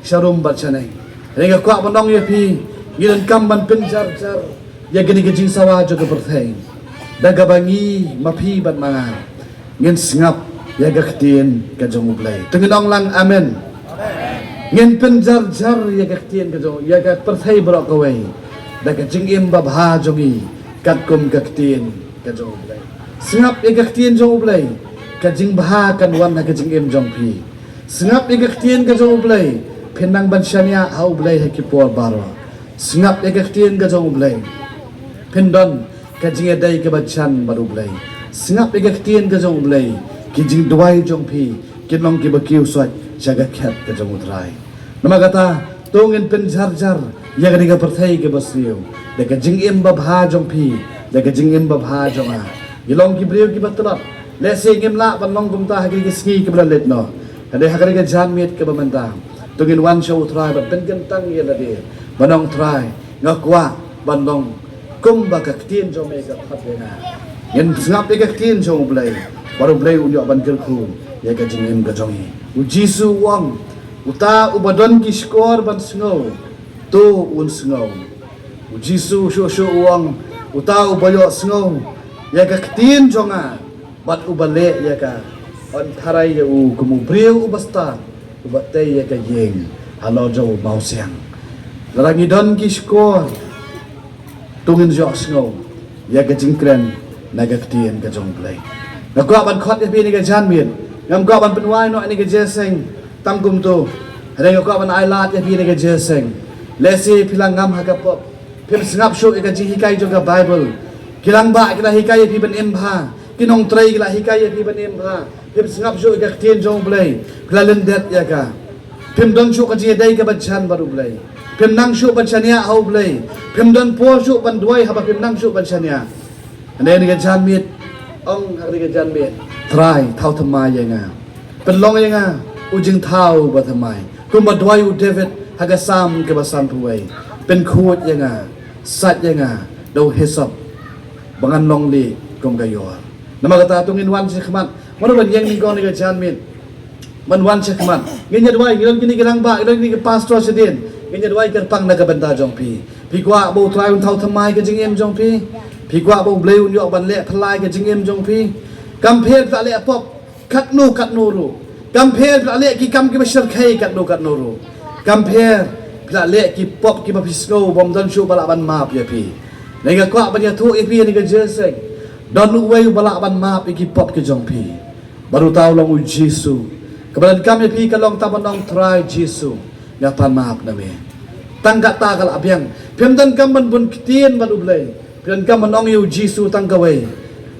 sharum bad shaneng. Hynrei nga kwah ban ong ïa phi, ngi donkam ban pynjarjar ïa kine ki jingsawa jong ka pyrthei da kaba ngi, ma phi bad ma nga, ngin sngap ïa ka ktien ka jong u Blei. To ngin ong lang amen. Ngin pynjarjar ïa ka ktien ka jong, ïa ka pyrthei baroh kawei da ka jingim babha jong ngi katkum ka ktien ka jong u Blei. Sngap ïa ka ktien jong u Blei, ka jingbha kan wan ha ka jingim jong phi. Sngap ïa ka ktien ka jong u Blei, phin nang ban shaniah ha u Blei ha ki por baroh. Sngap ïa ka ktien ka jong u Blei, phin don ka jingïadei kaba jan bad u Blei. Sngap ïa ka ktien ka jong u Blei, ki jingduwai jong phi kin long kiba kiew soit sha ka khet ka jong u Trai. Namar kata, to ngin pynjarjar ïa kane ka pyrthei kaba sniew da ka jingim babha jong phi, da ka jingim babha jong nga. Ngi long ki briew kiba tlot. Lehse ngim lah ban long kumta ha kine ki sngi kiba la leit noh, hynrei ha kane ka janmiet kaba mynta, to ngin wan sha u Trai ban pynkyntang ïa lade, ban ong, Trai, nga kwah ban long kumba ka ktien jong me ka khot ïa nga. Ngin sngap ïa ka ktien jong u Blei, bad u Blei un ïoh ban kyrkhu ïa ka jingim ka jong ngi. U Jisu u ong, uta uba don ki shkor ban sngew, to un sngew. U Jisu shuh shuh u ong, uta uba ïohsngew ïa ka ktien jong nga bad uba leh ïa ka, yn tharai ïa u kum u briew uba stad uba tei ïa ka ïing halor jong u mawsiang. Lada ngi don ki shkor, to ngin ïohsngew ïa ka jingkren na ka ktien ka jong u Blei. Nga kwah ban khot ïa phi ha kane ka janmiet. Ngam kwah ban pynwai noh ha kane ka jingïaseng tang kumto, hynrei nga kwah ban ailad ïa phi ha kane ka jingïaseng. Lehse phi la ngam ha ka pop, phim sngap shuh ïa ka jinghikai jong ka Baibl. Ki rangbah ki la hikai ïa phi ban im bha, ki nongtrei ki la hikai ïa phi ban im bha, phim sngap shuh ïa ka ktien jong u Blei, phi la lyndet ïa ka. Phim don shuh ka jingïadei kaba jan bad u Blei. Phim nang shuh ban shaniah ha u Blei. Phim don por shuh ban duwai haba phim nang shuh ban shaniah. Hynrei ha kane ka janmiet, ong ha kane ka janmiet, Trai, thaw thymmai ïa nga. Pynlong ïa nga u jingthaw ba thymmai, kumba duwai u David ha ka Salm kaba sanphew wei. Pynkhuid ïa nga, sait ïa nga da u hisop, ba ngan long lieh kum ka ïor. Namar kata, to ngin wan shakhmat. Mano ban ïeng nyngkong ha kane ka janmiet? Ban wan shakhmat. Ngin ïa duwai, ngi don kine ki rangbah, ngi don kine ki pastor shadien. Ngin ïa duwai kyrpang na ka bynta jong phi. Phi kwah ba u Trai un thaw thymmai ka jingim jong phi? Phi kwah ba u Blei un ïoh ban leh phylla ïa ka jingim jong phi? Kam pher phi la leh pop katno katno ruh. Kam pher phi la leh ki kam kiba shyrkhei katno katno ruh. Kam pher phi la leh ki pop kiba phi sngew bym don shuh ba lah ban map ïa phi. Hynrei nga kwah ban ïathuh ïa phi ha kane ka jingïaseng, don uwei uba lah ban map ïa ki pop ki jong phi. Bad uta u long u Jisu. Kaba donkam ïa phi ka long tang ban ong, Trai Jisu, nga pan map na me. Tang katta ka la biang. Phim donkam ban bun ktien bad u Blei. Phi donkam ban ong ïa u Jisu tang kawei,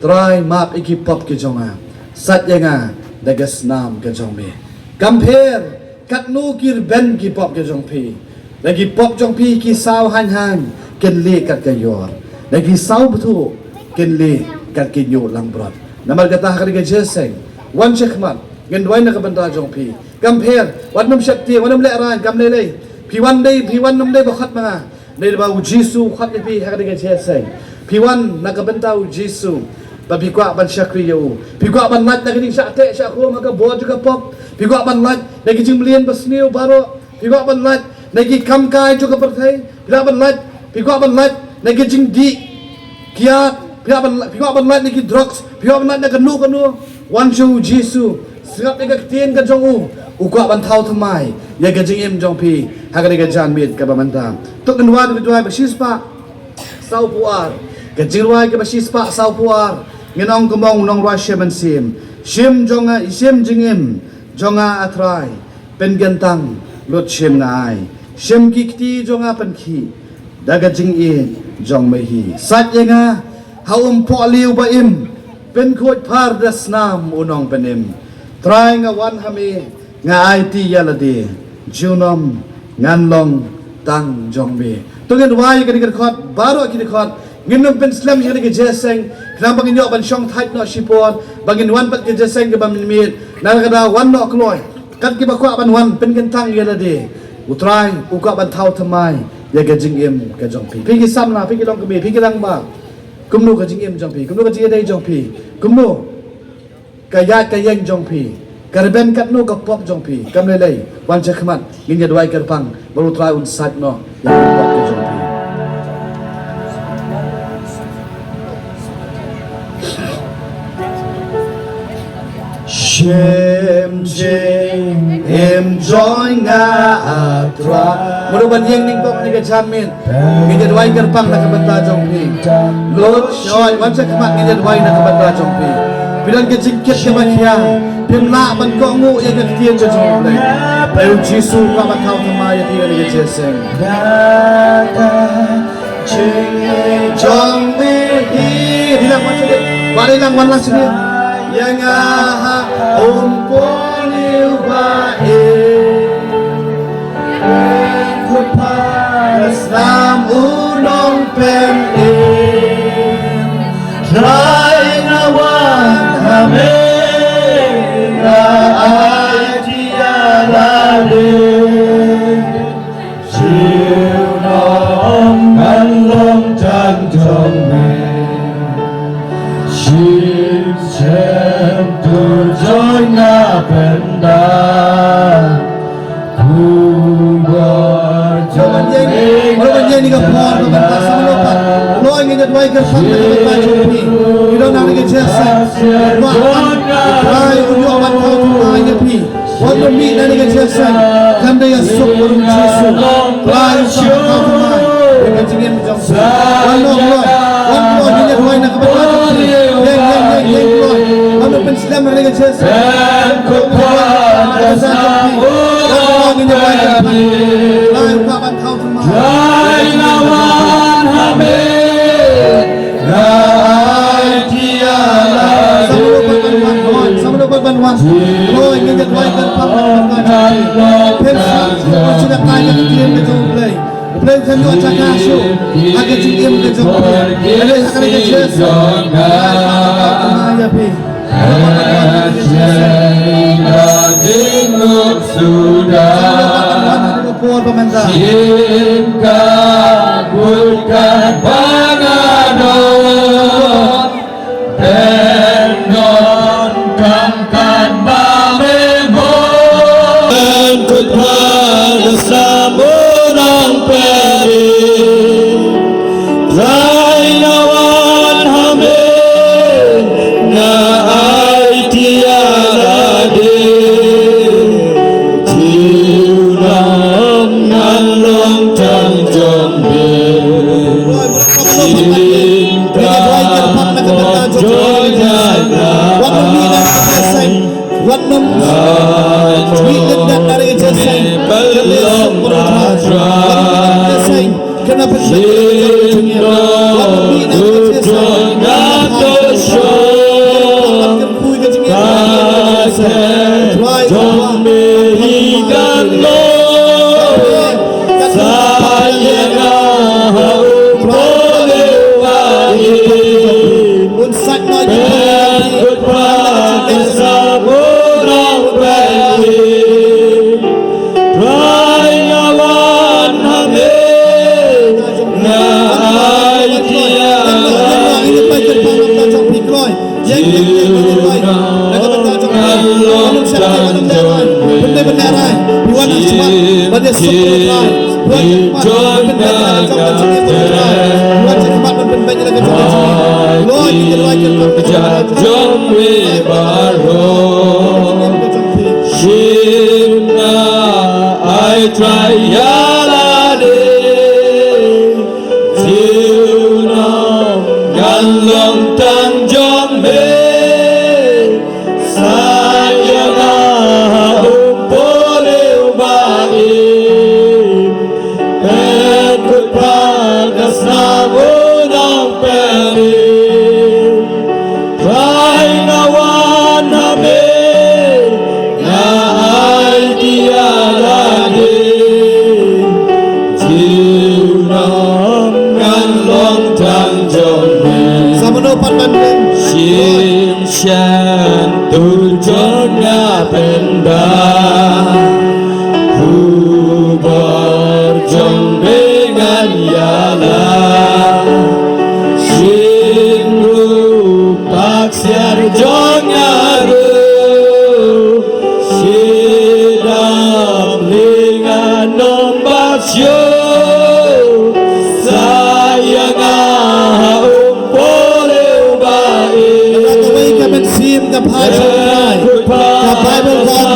Trai, map ïa ki pop ki jong nga. Sait ïa nga da ka snam ka jong me. Kam pher katno ki rben ki pop ki jong phi, da ki pop jong phi ki saw haiñ haiñ kin lieh kat ka ïor, da ki saw bthuh kin lieh kat ki ñiuh langbrot. Namar kata ha kane ka jingïaseng, wan shakhmat, ngin duwai na ka bynta jong phi. Kam pher, wat nym sheptieng, wat nym lehraiñ, kam lei lei. Phi wan dei, phi wan nym dei ba khot ma nga. Dei ba u Jisu u khot ïa phi ha kane ka jingïaseng. Phi wan na ka bynta u Jisu, ba phi kwah ban shakri ïa u. Phi kwah ban lait na ka jingshah teh shah khum ha ka bor jong ka pop. Phi kwah ban lait na ki jingmlien basniew baroh. Phi kwah ban lait na ki kam kai jong ka pyrthei, phi lah ban lait, phi kwah ban lait na ki jingdih kiad, phi lah ban, phi kwah ban lait na ki drugs, phi kwah ban lait na kano kano. Wan sha u Jisu, sngap ïa ka ktien ka jong u, u kwah ban thaw thymmai ïa ka jingim jong phi ha kane ka janmiet kaba mynta. To ngin wan ïa ka duwai ba shispah sawphew ar. Ka jingduwai kaba shispah sawphew ar. Ngin ong kumba u nongrwai shim mynsiem: Shim jong nga, shim jingim jong nga, A Trai, pynkyntang lut shim nga ai. Shim ki kti jong nga pynkhih da ka jingïeit jong me hi. Sait ïa nga ha u umpohliew ba im, pynkhuid phar da snam u nongpynim. Trai, nga wan ha me, nga aiti ïa lade, junom ngan long tang jong me. To ngin duwai ïa kane ka dkhot, baroh ki dkhot. Ngin ym pynslem ïa kane ka jingïaseng, khnang ba ngin ïoh ban shongthait noh shipor, ba ngin wan pat ka jingïaseng kaba mynmiet. Na ka daw wan noh kloi, kat kiba kwah ban wan pynkyntang ïa lade. U Trai u kwah ban thaw thymmai ïa ka jingim ka jong phi. Phi ki samla, phi ki longkmie, phi ki rangbah, kumno ka jingim jong phi, kumno ka jingïadei jong phi, kumno ka ïaid ka ïeng jong phi, ka rben katno ka pop jong phi. Kam lei lei, wan sha khmat, ngin ïa duwai kyrpang ba U Trai un sait noh ïa ka pop ka jong phi. Shim jingim jong nga, A Trai. Mano ban ïeng nyngkong ha kane ka janmiet? Ngin ïa duwai kyrpang na ka bynta jong phi. Lut shoi, wan sha khmat, ngin ïa duwai na ka bynta jong phi. Phi don ka jingkit kaba khia, phim lah ban kohnguh ïa ka ktien ka jong U Blei. Te U Jisu u kwah ban thaw thymmai ïa phi ha kane ka jingïaseng. Jingim jong me hi. Dei lang wan sha dei. Ba dei lang wan lang sha dei. Ïa nga ha u umpohliew ba im, pynkhuid phar da snam u nongpynim. Trai, nga wan ha me, nga aiti ïa lade, junom ngan long tang jong me. Shim shyntur jong nga pynban, kumba jong me. Baroh ban ïeng ha kane ka por, na ka bynta sa mano pat. Lord, ngin ïa duwai kyrpang na ka bynta jong phi. Phi don ha kane ka jingïaseng. Ba U Trai un ïoh ban thaw thymmai ïa phi. Wat nym mih na kane ka jingïaseng khlem da ïasuk bad U Jisu. Trai, u sngewthuh thymmai ïa ka jingim jong phi. Wan noh Lord, wan Lord, ngin ïa duwai na ka bynta jong phi. Ïeng, ïeng, ïeng, ïeng Lord. Wan, u pynslem na kane ka jingïaseng. Wan Lord, ngin ïa duwai na ka bynta jong phi. Wan Lord, ngin ïa duwai na ka bynta jong phi. Trai, u kwah ban thaw thymmai. Trai, nga wan ha me. Nga aiti ïa lade. Sa mano pat ban wan, Lord, sa mano pat ban wan. Lord, ngin ïa duwai kyrpang na ka bynta jong phi. Phin sa shu ïa ka ktien ka jong U Blei. U Blei u khlem ïoh jaka shuh ha ka jingim ka jong phi. Ka dei ha kane ka jingïaseng. Ïa phi. Suda. Shin ka kut ka ba nga don, pyndonkam kat ba me bor. Pyndonkam kat ba me bor. Trai, nga wan ha me, nga aiti ïa lade, junom ngan long tang jong me. Shin ka kut ka ba nga don, pyndonkam kat ba me bor. Wat nym mih lyndet na kane ka jingïaseng. Wat nym mih lyndet na kane ka jingïaseng. Un sait noh ïa ki pyrthei. Trai, nga wan ha me, nga aiti ïa lade. Pyneh rai, phi wan ha khmat ban ïasuk bad U Trai. Phi wan ha khmat ban pynbeit ïa la ka jong ka jingim bad U Trai. Phi wan ha khmat ban pynbeit ïa la ka jong ka jingim. Lord, ngi ïa rai ïa ka jong ka jingim. Shim nga ai Trai ïa lade. Junom ngan long tang jong me. Sa ïa nga ha u pule u ba im. Pynkhot pat ka snam u nongpynim. Trai nga wan ha me, nga aiti ïa lade. Junom ngan long tang jong me. Sa mano pat ban ring? Shim shen tur jong nga pynda. Khubor jong me ngan ïalam. Shim ruh pak siar jong nga ruh. Shi dap li nga nong bad shuh. Sa ïa nga ha u pule u ba im. Lada kawei ka mynsiem ka phai sha u Trai, ka Baibl ka ong,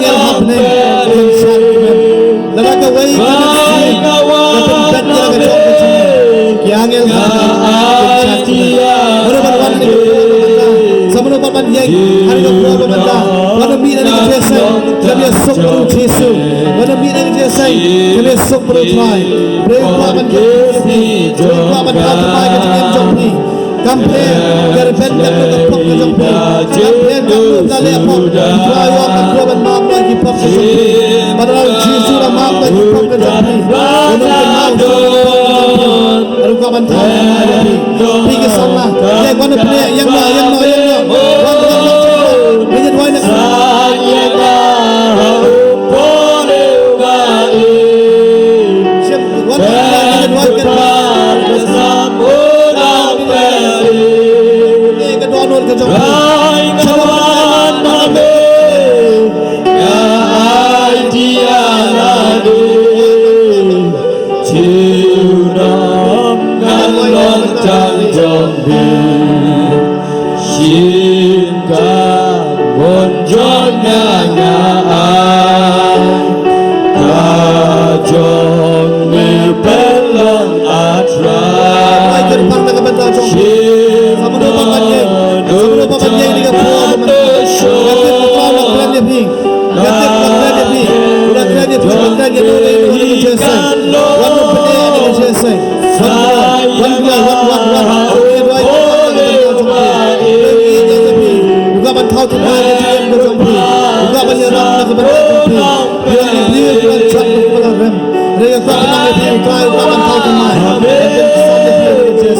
ïa angel hapdeng kin shad kmen. Lada kawei ka mynsiem ka pynbeit ïa la ka jong ka jingim, ïa angel hapdeng kin shad kmen. Mano ban wan ha kane ka por ba mynta? Sa mano ban ban ïeng ha kane ka por ba mynta? Mano mih na kane ka jingïaseng, ka jingïasuk bad U Jisu. Mano mih na kane ka jingïaseng, ka jingïasuk bad U Trai. Briew kwah ban ïeng, briew kwah ban thaw thymmai ka jingim jong phi. Kam pher ka rben katno ka pop ka jong phi. Kam pher katno ka leh pop. U Trai u ong, ngan kwah ban map noh ki pop ka jong phi. Bad u Jisu u la map noh ki pop ka jong phi. U nongpynmap u Jisu u la map noh ki pop ka jong phi. Bad u kwah ban thaw thymmai ïa phi. Phi ki samla, ïeng, wan pyneh, ïeng noh, ïeng noh, ïeng noh. Wan, wan, wan, wan. Ngin ïa duwai na ka. Wan, wan, wan, ngin ïa duwai na ka. Pyneh ka dohnud ka jong phi. Junom ngan long tang jong me. Shim ka mon jong nga nga ai. Ka jong me pynlong, ah Trai. Shim ka mon jong me. Nga tip U Trai u la kren ïa phi. Nga tip u la kren ïa phi. U la kren ïa phi, u la kren ïa phi, u la kren ïa phi. Wan, wan, wan, wan, wan. Wan, wan, wan, wan, wan. U kwah ban thaw thymmai ka jingim ka jong phi. U kwah ban ïarap na ka bynta jong phi. Ïa ki briew ki ban jot na ka bynta rem. Re ka kwah ban ïa phi, u kwah, u kwah ban thaw thymmai. Ïa ki san ïa phi ka jingim.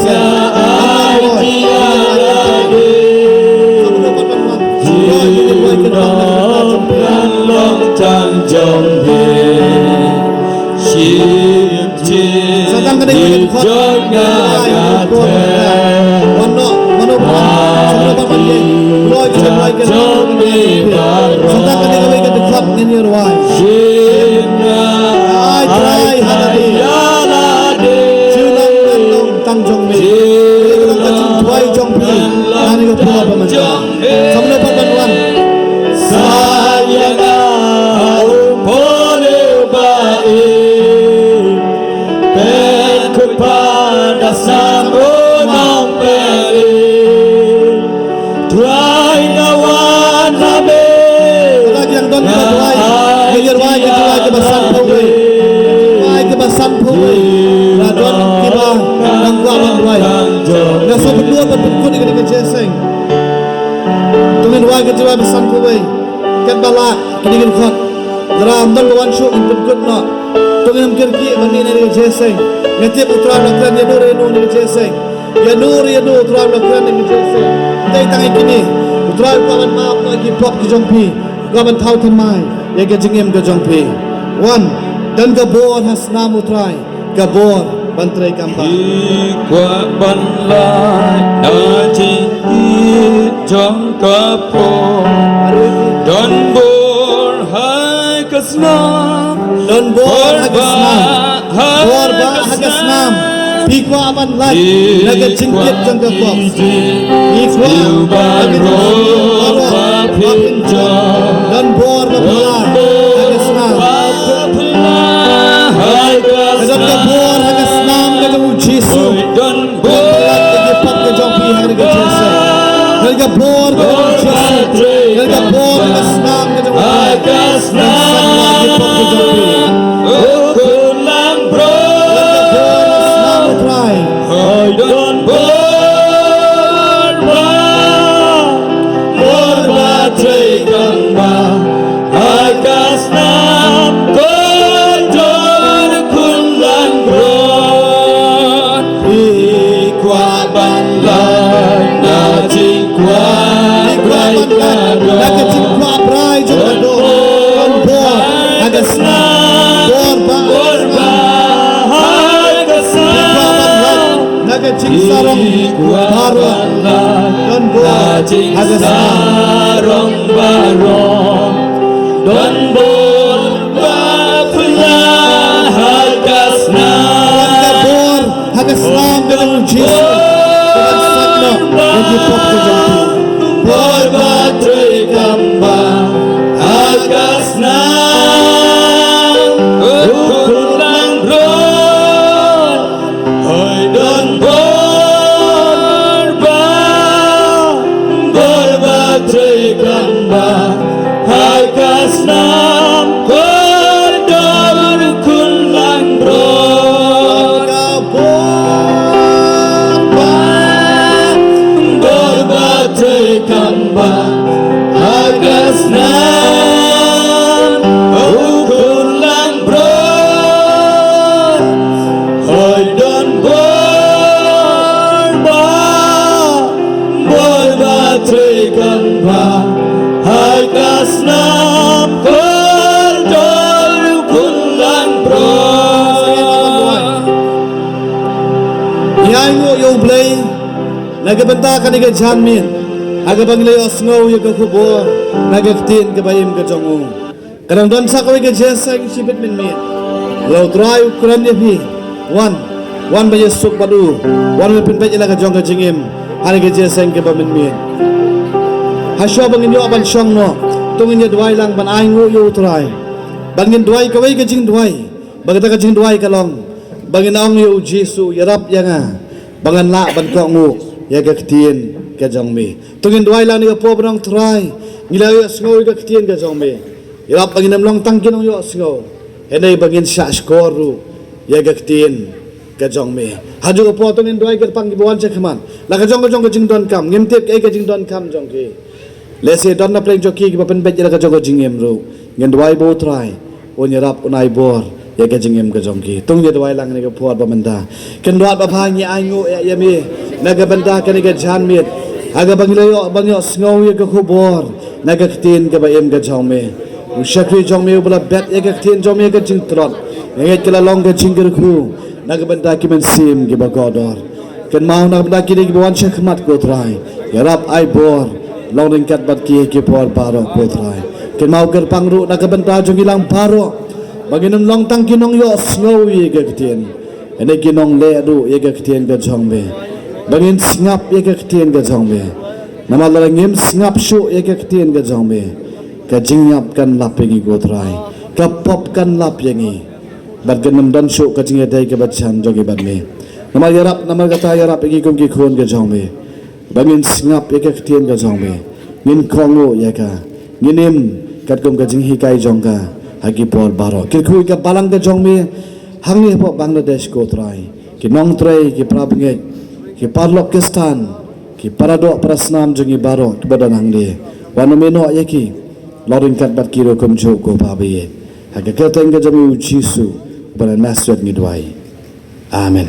Wan, wan, wan. Junom ngan long tang jong me. Shim jingim jong nga nga theh. Wan noh, wan noh, wan noh, wan noh, wan noh. Loi ka jingim jong me baroh. Sa tang kane kawei ka dkhot ngin ïa rwai. Shim nga ai Trai ha lade. Junom ngan long tang jong me. Kane ka long ka jingduwai jong phi. Kane ka por ba mynta. Sa mano pat ban wan? Sa ïa nga ha u pule u ba im. Pynkhot pat ka snam u nongpynim. Trai nga wan ha me. Lada ki dang don kiba duwai, ngin ïa rwai ka jingduwai kaba sanphew wei. Duwai kaba sanphew wei. Lada don kiba dang kwah ban duwai, nga sngewbha ban pynkut ïa kane ka jingïaseng. To ngin duwai ka jingduwai ba sanphew wei. Katba lah kine ki dkhot. Lada ym don ba wan shuh, ngin pynkut noh. To ngin ym kyrkieh ban mih na kane ka jingïaseng. Nga tip U Trai u la kren ïa no ïa no na kane ka jingïaseng. Ïa no ïa no U Trai u la kren na kane ka jingïaseng. Dei tang ïa kine. U Trai u kwah ban map noh ïa ki pop ki jong phi. U kwah ban thaw thymmai ïa ka jingim ka jong phi. Wan, don ka bor ha snam U Trai. Ka bor ban trei kam bha. Phi kwah ban lait na jingïeit jong ka por. Don bor ha Bor ha ka snam. Bor ba ha ka snam. Phi kwah ban lait na ka jingkit jong ka kop? Phi kwah ba ka jingkit baroh ba phin don bor ba phylla ha ka snam? Ka don ka bor ha ka snam ka jong u Jisu. Bor ba lait ïa ki pop ka jong phi ha ka jingïaseng. Ka don ka bor ka jong u Jisu. Ka don ka bor ha ka snam ka jong u Trai. Ban sait noh ïa ki pop ka jong phi. Ka don ka bor ha ka snam u Trai. Hooid, don bor ba, bor ba trei kam ba ha ka snam kordor khun langbrot. Phi kwah ban lait na jingkwah, phi kwah ban lait na ka jingkwah brai jong ka doh. Don bor ha ka snam, bor ba, bor ba ha ka snam. Phi kwah ban lait na ka jingsarong baroh. Don bor ha ka snam. Sarong baroh. Don bor ba phylla ha ka snam. Don ka bor ha ka snam ka jong u Jisu. Ka ban sait noh ïa ki pop ka jong phi. Bor ba trei kam ba ha ka snam. U khun langbrot. Hooid, don bor ba, bor ba trei kam ba ha ka snam kordor khun langbrot. Ka bor ba, bor ba trei kam ba ha ka snam u khun langbrot. Hooid, don bor ba, bor ba trei kam ba ha ka snam kordor khun langbrot. Ngi ainguh ïa U Blei na ka bynta kane ka janmiet ha kaba ngi la ïohsngew ïa ka khubor na ka ktien kaba im ka jong u. Ka dang don sa kawei ka jingïaseng shibit mynmiet. La U Trai u kren ïa phi. Wan, wan ban ïasuk bad u. Wan ban pynbeit ïa la ka jong ka jingim ha kane ka jingïaseng kaba mynmiet. Hashwa ba ngin ïoh ban shong noh, to ngin ïa duwai lang ban ainguh ïa U Trai. Ba ngin duwai kawei ka jingduwai, ba kata ka jingduwai ka long ba ngin ong ïa U Jisu, ïarap ïa nga ba ngan lah ban kohnguh ïa ka ktien ka jong me. To ngin duwai lang ha kane ka por ba ngi ong, Trai, ngi la ïohsngew ïa ka ktien ka jong me. Ïarap ba ngin ym long tang ki nongïohsngew, hynrei ba ngin shah shkor ruh ïa ka ktien ka jong me. Ha kajuh ka por to ngin duwai kyrpang kiba wan sha khmat, la ka jong ka jong ka jingdonkam, ngim tip kaei ka jingdonkam jong ki. Lehse don na pdeng jong ki kiba pynbeit ïa la ka jong ka jingim ruh. Ngin duwai ba U Trai un ïarap, un ai bor ïa ka jingim ka jong ki. To ngin duwai lang ha kane ka por ba mynta. Kynduh ba bha, ngi ainguh ïa me na ka bynta kane ka janmiet ha kaba ngi la ïoh ban ïohsngew ïa ka khubor na ka ktien kaba im ka jong me. U shakri jong me uba la bet ïa ka ktien jong me ha ka jingtlot, nga ngeit ka la long ka jingkyrkhu na ka bynta ki mynsiem kiba kordor. Kynmaw na ka bynta kine kiba wan sha khmat, ko Trai, ïarap, ai bor, long ryngkat bad ki ha ki por baroh, ko Trai. Kynmaw kyrpang ruh na ka bynta jong ngi lang baroh, ba ngin ym long tang ki nongïohsngew ïa ka ktien, hynrei ki nongleh ruh ïa ka ktien ka jong me, ba ngin sngap ïa ka ktien ka jong me. Namar lada ngim sngap shuh ïa ka ktien ka jong me, ka jingïap kan lap ïa ngi, ko Trai. Ka pop kan lap ïa ngi, bad kan ym don shuh ka jingïadei kaba jan jong ngi bad me. Namar ïarap, namar kata ïarap ïa ngi kum ki khun ka jong me, ba ngin sngap ïa ka ktien ka jong me, ngin kohnguh ïa ka, ngin im katkum ka jinghikai jong ka ha ki por baroh. Kyrkhu ïa ka balang ka jong me hangne hapoh Bangladesh, ko Trai, ki nongtrei, ki para bangeit, ki paralok Khristan, ki para doh para snam jong ngi baroh kiba don hangne. Wan ym ïehnoh ïa ki, long ryngkat bad ki ruh kumjuh, ko Pa ba ïeit. Ha ka kyrteng ka jong me, U Jisu uba na Nasareth, ngi duwai. Amen.